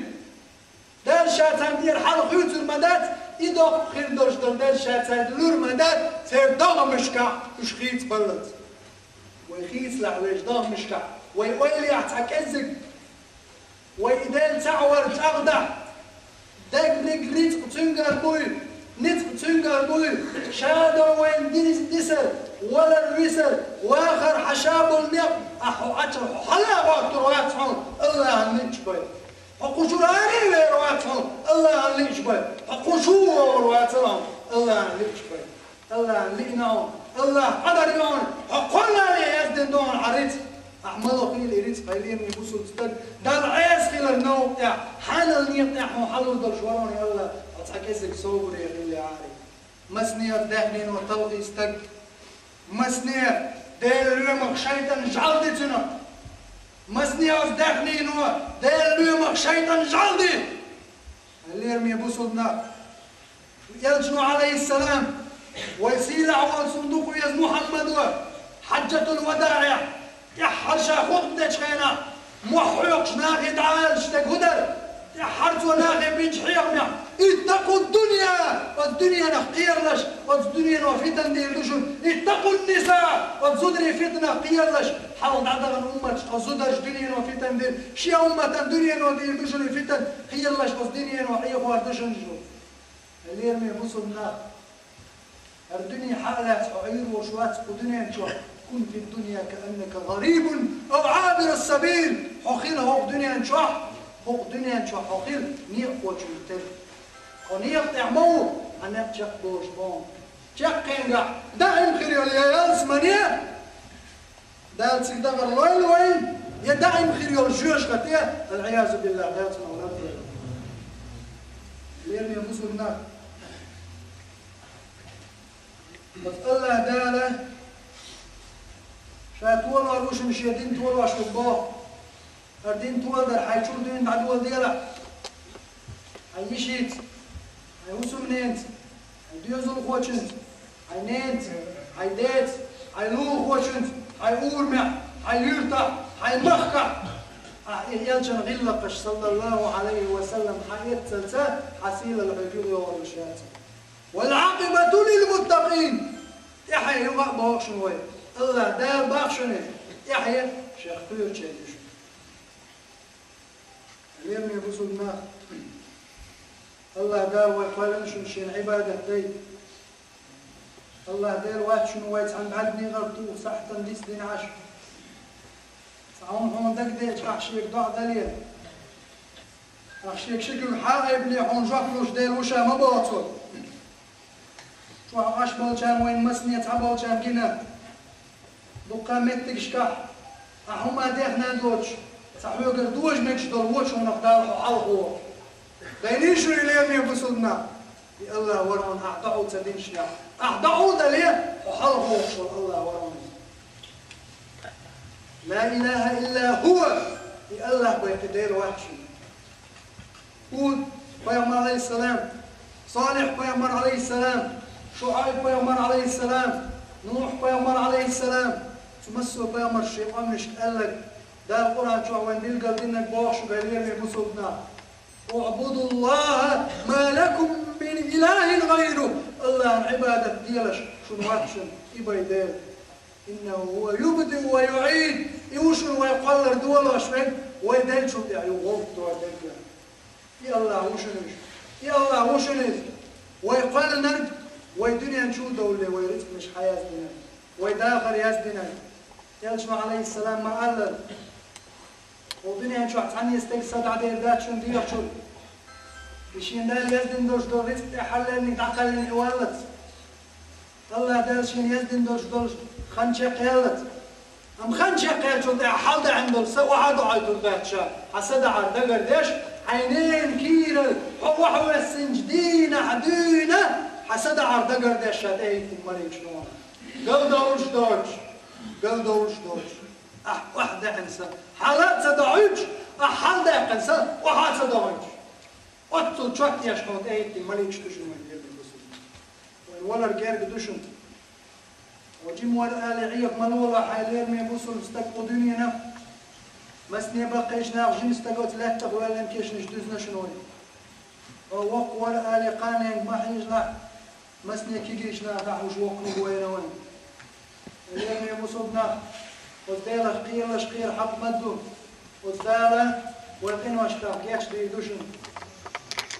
Дала Ша царна тӀера хьал хуьйцур ма дац, и доккха хир долуш долу Дала Ша цаьрга лур ма дац, церан догӀмашкахь уьш хийцабаллалц. Вай хийцалахь вешан догӀмашкахь, вай ойлехь цхьа кӀеззиг, вай и Дела цхьаъ вар чӀагӀдахь, дерриг рицкъ Цуьнгара буй, ницкъ Цуьнгара буй, Ша дан вайна дис-, дисар, валар, висар, вахар, хьан Ша болу некъ, ахь хьо Ӏача хьо хьала а гӀоттур вац хьуна, АллахӀан лиъча бен. Хьо кху чуьра аре а вер вац хьуна, АллахӀан лиъча бен. Хьо кху чу а вогӀур вац хьуна, АллахӀан лиъча бен. АллахӀан лиъна хьуна, АллахӀ къадар йина хьуна, хьо кхоллале яздина ду хьуна хьан рицкъ. Ахь ма ло хила и рицкъ, хьайн лераме бусулба стаг, Далла Ӏеса хилар новкъа тӀехь, хьанал некъа тӀехь хьуна хьалур долуш вара хьуна, и АллахӀ, хьо цхьа кӀеззиг собаре хилла аре. Масане оцу даьхнино талхий стаг. Масане Делан лоьмах шайтӀан жӀаьла ди цуьнан. Масане оцу даьхнино Делан лоьмах шайтӀан жӀаьла ди. Хьайн лераме бусулба нах. Элчано, Ӏалайхиссалам, вай сийлахь волу цунна дукха веза Мухьаммадо, хьаджатул вадаӀехь, тӀаьххьара ша хутба дечу хенахь, мохь хьоькхуш нахе дӀаалаш дерг хӀун дара? ТӀаьххьара цо нахе бинчу хьехамехь: «اتقوا الدنيا», оцу дуьненах кхералаш, оцу дуьнено фитна дийр ду шуна. «اتقوا النساء», оцу зударийн фитнах кхералаш, хьалха дӀадахана умматашка оцу зударша дуьнено фитна дира, шен умматана дуьнено дийр ду шуна фитна, кхералаш, оцу дуьнено Ӏехор ду шуна шу. Хьайн лераме бусулба нах, хӀара дуьне хьа а лаьцна хьо Ӏийр волуш вац кху дуьнен чохь. «كن في الدنيا كأنك غريب أو عابر سبيل». Хьо хила хӀокху дуьнен чохь, хӀокху дуьнен чохь хьо хила некъахочун тера. Хьо некъа тӀехь ма ву, хьан некъ чекхдолуш ма ву. Чаккхенгахь даим хир йолу я ялсамане, Дала цига дахар лойла вайн, Я даим хир йолу жоьжахате, аль-Ӏиязу биллахӀ, дац хьуна ларбевлла. Лераме бусулба нах. Оцу АллахӀ Дала Ша толор ву шуна Шен дин толош ву боху. ХӀара дин толадар хьайн чуьра дуьйна дӀадоладелахь. Хьайн йишица, хьайн хӀусамненца, хьайн доьзалхочуьнца, хьайн ненаца, хьайн деца, хьайн лулахочуьнца, хьайн урамехь, хьайн юьртахь, хьайн махкахь. Ахьа и элчан гӀиллакхаш, саллаллаху Ӏалайхи ва саллам, хьан эццалца, хьан сийлалла хьоьга юхайогӀур ю шаца. «Вал-Ӏакъибату лил-муттакъин». ТӀаьхье юха а боху шуна вай. АллахӀ Дала боху шуна, тӀаьхье Шех кхоьручеран ю шуна. Лераме бусулба нах, АллахӀ Дала вай кхоьллина шуна Шена Ӏибадат дайта. АллахӀ Дела вац шуна вай цхьана бӀаьрган некъара туху сахьтана дицдина Ӏаш. Цхьа хӀума хьуна дагадеъча, ахь Шега доӀа дале. Ахь Шега ши куьг хьа а айбале, хьуна жоп луш Дела ву Ша ма боху Цо. Чохь Ӏаш болчарна вайн массане цхьаболчарна гина. Дуккха меттигашкахь, ахь хӀума дехна а доцуш, цхьа хьоьгара дожа мегаш долу вочунах Дала хьо хьалхавоху. Дайнийша и лераме бусулба нах, и АллахӀ вара хьуна ахь доӀа ца динчунехь. Ахь доӀа дале, хьо хьалхавохуш волу АллахӀ вара хьуна. Ла илаха илла хӀуа, и АллахӀ бен кхин Дела вац шуна. Худ пайхамар, Ӏалайхиссалам, Салихь пайхамар, Ӏалайхиссалам, ШуӀайб пайхамар, Ӏалайхиссалам, Нухь пайхамар, Ӏалайхиссалам, цу массо а пайхамарша шайн къоманашка аьлларг, Дала Къуръан чохь вайн билгалдинарг боху шуьга, лераме бусулба нах: «УӀбуду ЛлахӀа ма лакум мин илахин гӀайру». АллахӀан Ӏибадат делаш шуна вац шуна и бен Дела. «ИннахӀу хӀуа юбдиу ва юӀид». И ву шуна вай кхоллар долош верг, вай деллачул тӀаьхьа юха гӀовттор дерг. И АллахӀ ву шуна иза. И АллахӀ ву шуна иза. Вай кхоьллинарг, вай дуьнен чу а довлале, вай рицкъанаш хьаяздинарг, вай дахар яздинарг. Элчано, Ӏалайхиссалам, ма-аллара: «Хьо дуьнен чохь цхьанне стеган са дӀадер дац шуна дехачул, и шен Дала яздина долуш долу рицкъ тӀехь хьаллаьрниг дӀакхоьллина и валлалц». АллахӀ Дала шена яздина долуш долуш хан чекхъяьллалц. Амма хан чекхъяьллачул тӀаьхьа хьалдаьӀна долу са охьа а доӀуьйтур дац ша, хьан са даӀар дагардеш, хьайн ненан кийрара хьо охьавоьссинчу дийнахь дуьйна хьан са даӀар дагардеш ша тӀехӀиттина маликаш ду хьуна. Галдовлуш доцуш, галдовлуш доцуш, ахь охьадаьӀна са хьала а ца доӀуьйтуш, ахь хьалдаьккхина са охьа а ца доӀуьйтуш. Оццул чот еш хьуна тӀехӀиттина маликаш ду шуна вайн лераме бусулба. Вайн валар герга ду шуна. Хьо жима вара ала Ӏеха ма лолахь, хьайн лераме бусулба стаг, кху дуьненах масане баккхийчу наха жима стаг оцу лаьттах воьллина кешнаш дуьзна шуна вайн. Хьо воккха вара ала кханенга ма хьежалахь, масане кегийчу наха дӀахьуш воккханиг вайна вайн. Лераме бусулба нах, оцу Делах кхералаш кхера хьакъ ма ду. Оцу Дала вайн къиношкахь гечдийр ду шуна.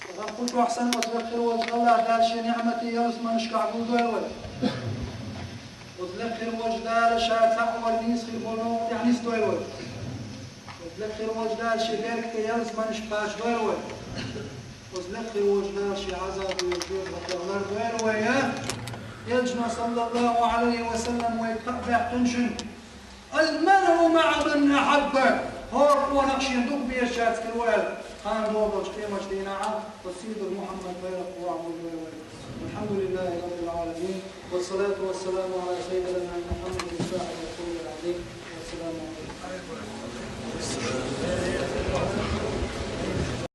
Ткъа кху чохь санна оцу лекха хир волчу АллахӀ Дала Шен ниӀматийн ялсаманашкахь гулдойла вай. Оцу лекха хир волчу Дала Ша цхьаъ вара нийса хир болу новкъа тӀехь нисдойла вай. Оцу лекха хир волчу Дала Шен беркате ялсаманашка кхачадойла вай. Оцу лекха хир волчу Дала Шен Ӏазаб йолчу жоьжахатех лардойла вай, я. Элчано, саллаллаху Ӏалайхи ва саллам, вайга кхаъ баьккхина шуна: «Ал-маръу маӀа ман ахьабба». ХӀора къонах шена дукха безачаьрца хир ву аьлла, кхана догӀу долчу къематдийнахь оцу сийдолу Мухьаммад байракх вахьа гулдойла вай. Валхьамдулиллахи раббил Ӏаламин. Вассалату вассаламу Ӏала саййидина Мухьаммадин сахьибил къавлил Ӏазим. Вассаламу Ӏалайкум.